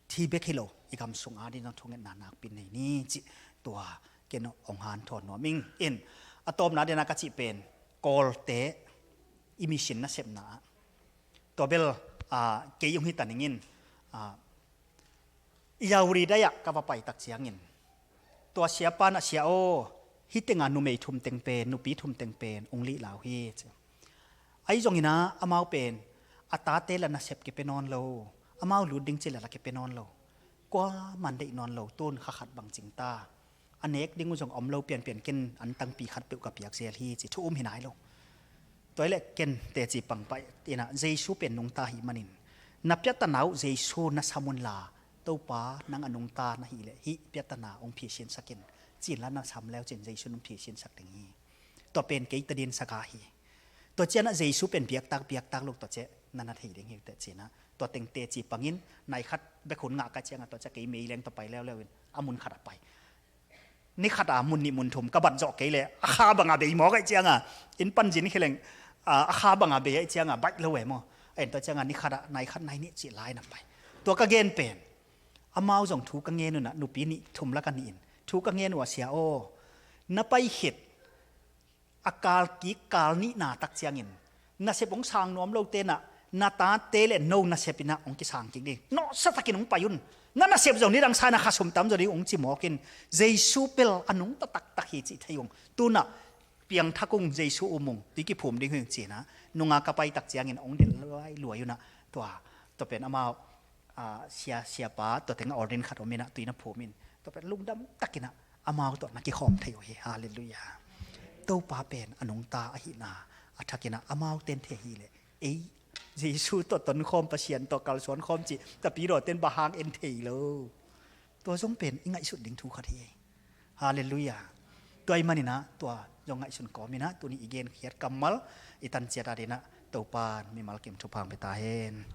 thi bek hi lo i gam sung adin zong thungetna nakpi nei ni cih tua ken hong hanthawn nuam ing. In a tawpna dena ka cih pen Kawlte i mission nasepna ah tua bel, ah, kei hong hita ningin, ah, Yauri dai-ah ka va paitak ciangin tua siapa na sia aw, hih tenga numei thum teng pen, nupi thum teng pen hong lihlau hi ci. Ahi zongina amau pen a tate la nasep kipia nawn lo, amau lut ding ci la la kipia nawn lo. Kua man deih nawn lo, tun kha khat bang cing ta. A nek ding uh zong om lo pianpian ken an tangpi khat peuh ka piak zel hi ci thu um hi nai lo. Tua ileh ken teci pangpai ina Jesu pen nungta hi manin na piatana uh Jesu na sam unla, Topa nang a nungta na hileh hih piatana hong phisinsakin cinla na sam leu cin Jesu nung phisinsak ding hi. Tua pen kei tadin saka hi. Tua cianah Jesu pen biaktak biaktak lo tua ciah na na thei ding hi teh cinah tua teng teci pangin nai khat bek hun ngah ka ciangah tua ciah kei mei leng tua pai leuleu in a mun khat a pai. Ni khat a mun nih mun thum ka bat zawh kei le a kha banga bei maw kaih cianga in panzin khileng a kha banga bei aih cianga baih lo e maw. A en tua cianga ni khat a nai khat nai nih cih lai na pai. Tua ka gen pen amau zong thu ka ngen unah nupi nih thum laka nih in thu ka ngen uh a sia aw, na pai khit a kal kik kal nihna tak ciangin nasep hong sang nuam lo tenah na tate le no nasep inah hong kisang kik ding. Nawhsa takin hong pai un. Na nasep zong nidang sa inah khasum tam zaw ding hong ci mawkin Jesu pel a nungta taktak hi cih thei ung. Tunah piangthak ung, Jesu um ung, tui kiphum ding hi ung cinah nunga ka pai tak ciangin hong delh luai luai unah tua tua pen amau a, sia, siapa tua tengah ordain khat om inah tui na phum in tua pen lungdam takinah amau tawh na kikhawm thei uh hi. Halleluiah. Topa pen a nungta ahihna a thakinah amau ten thei hileh ei Jesu tawh tonkhawm, Pasian tawh kalsuankhawm cih tapidaw ten bang hang en thei lo. Tua zong pen i ngaihsut ding thu khat hi. Halleluiah. Tua i maninah tua zong ngaihsun kawminah tuni i genkhiat kammal i tanciat adinah Topan mimal kim thupha hong pia ta hen.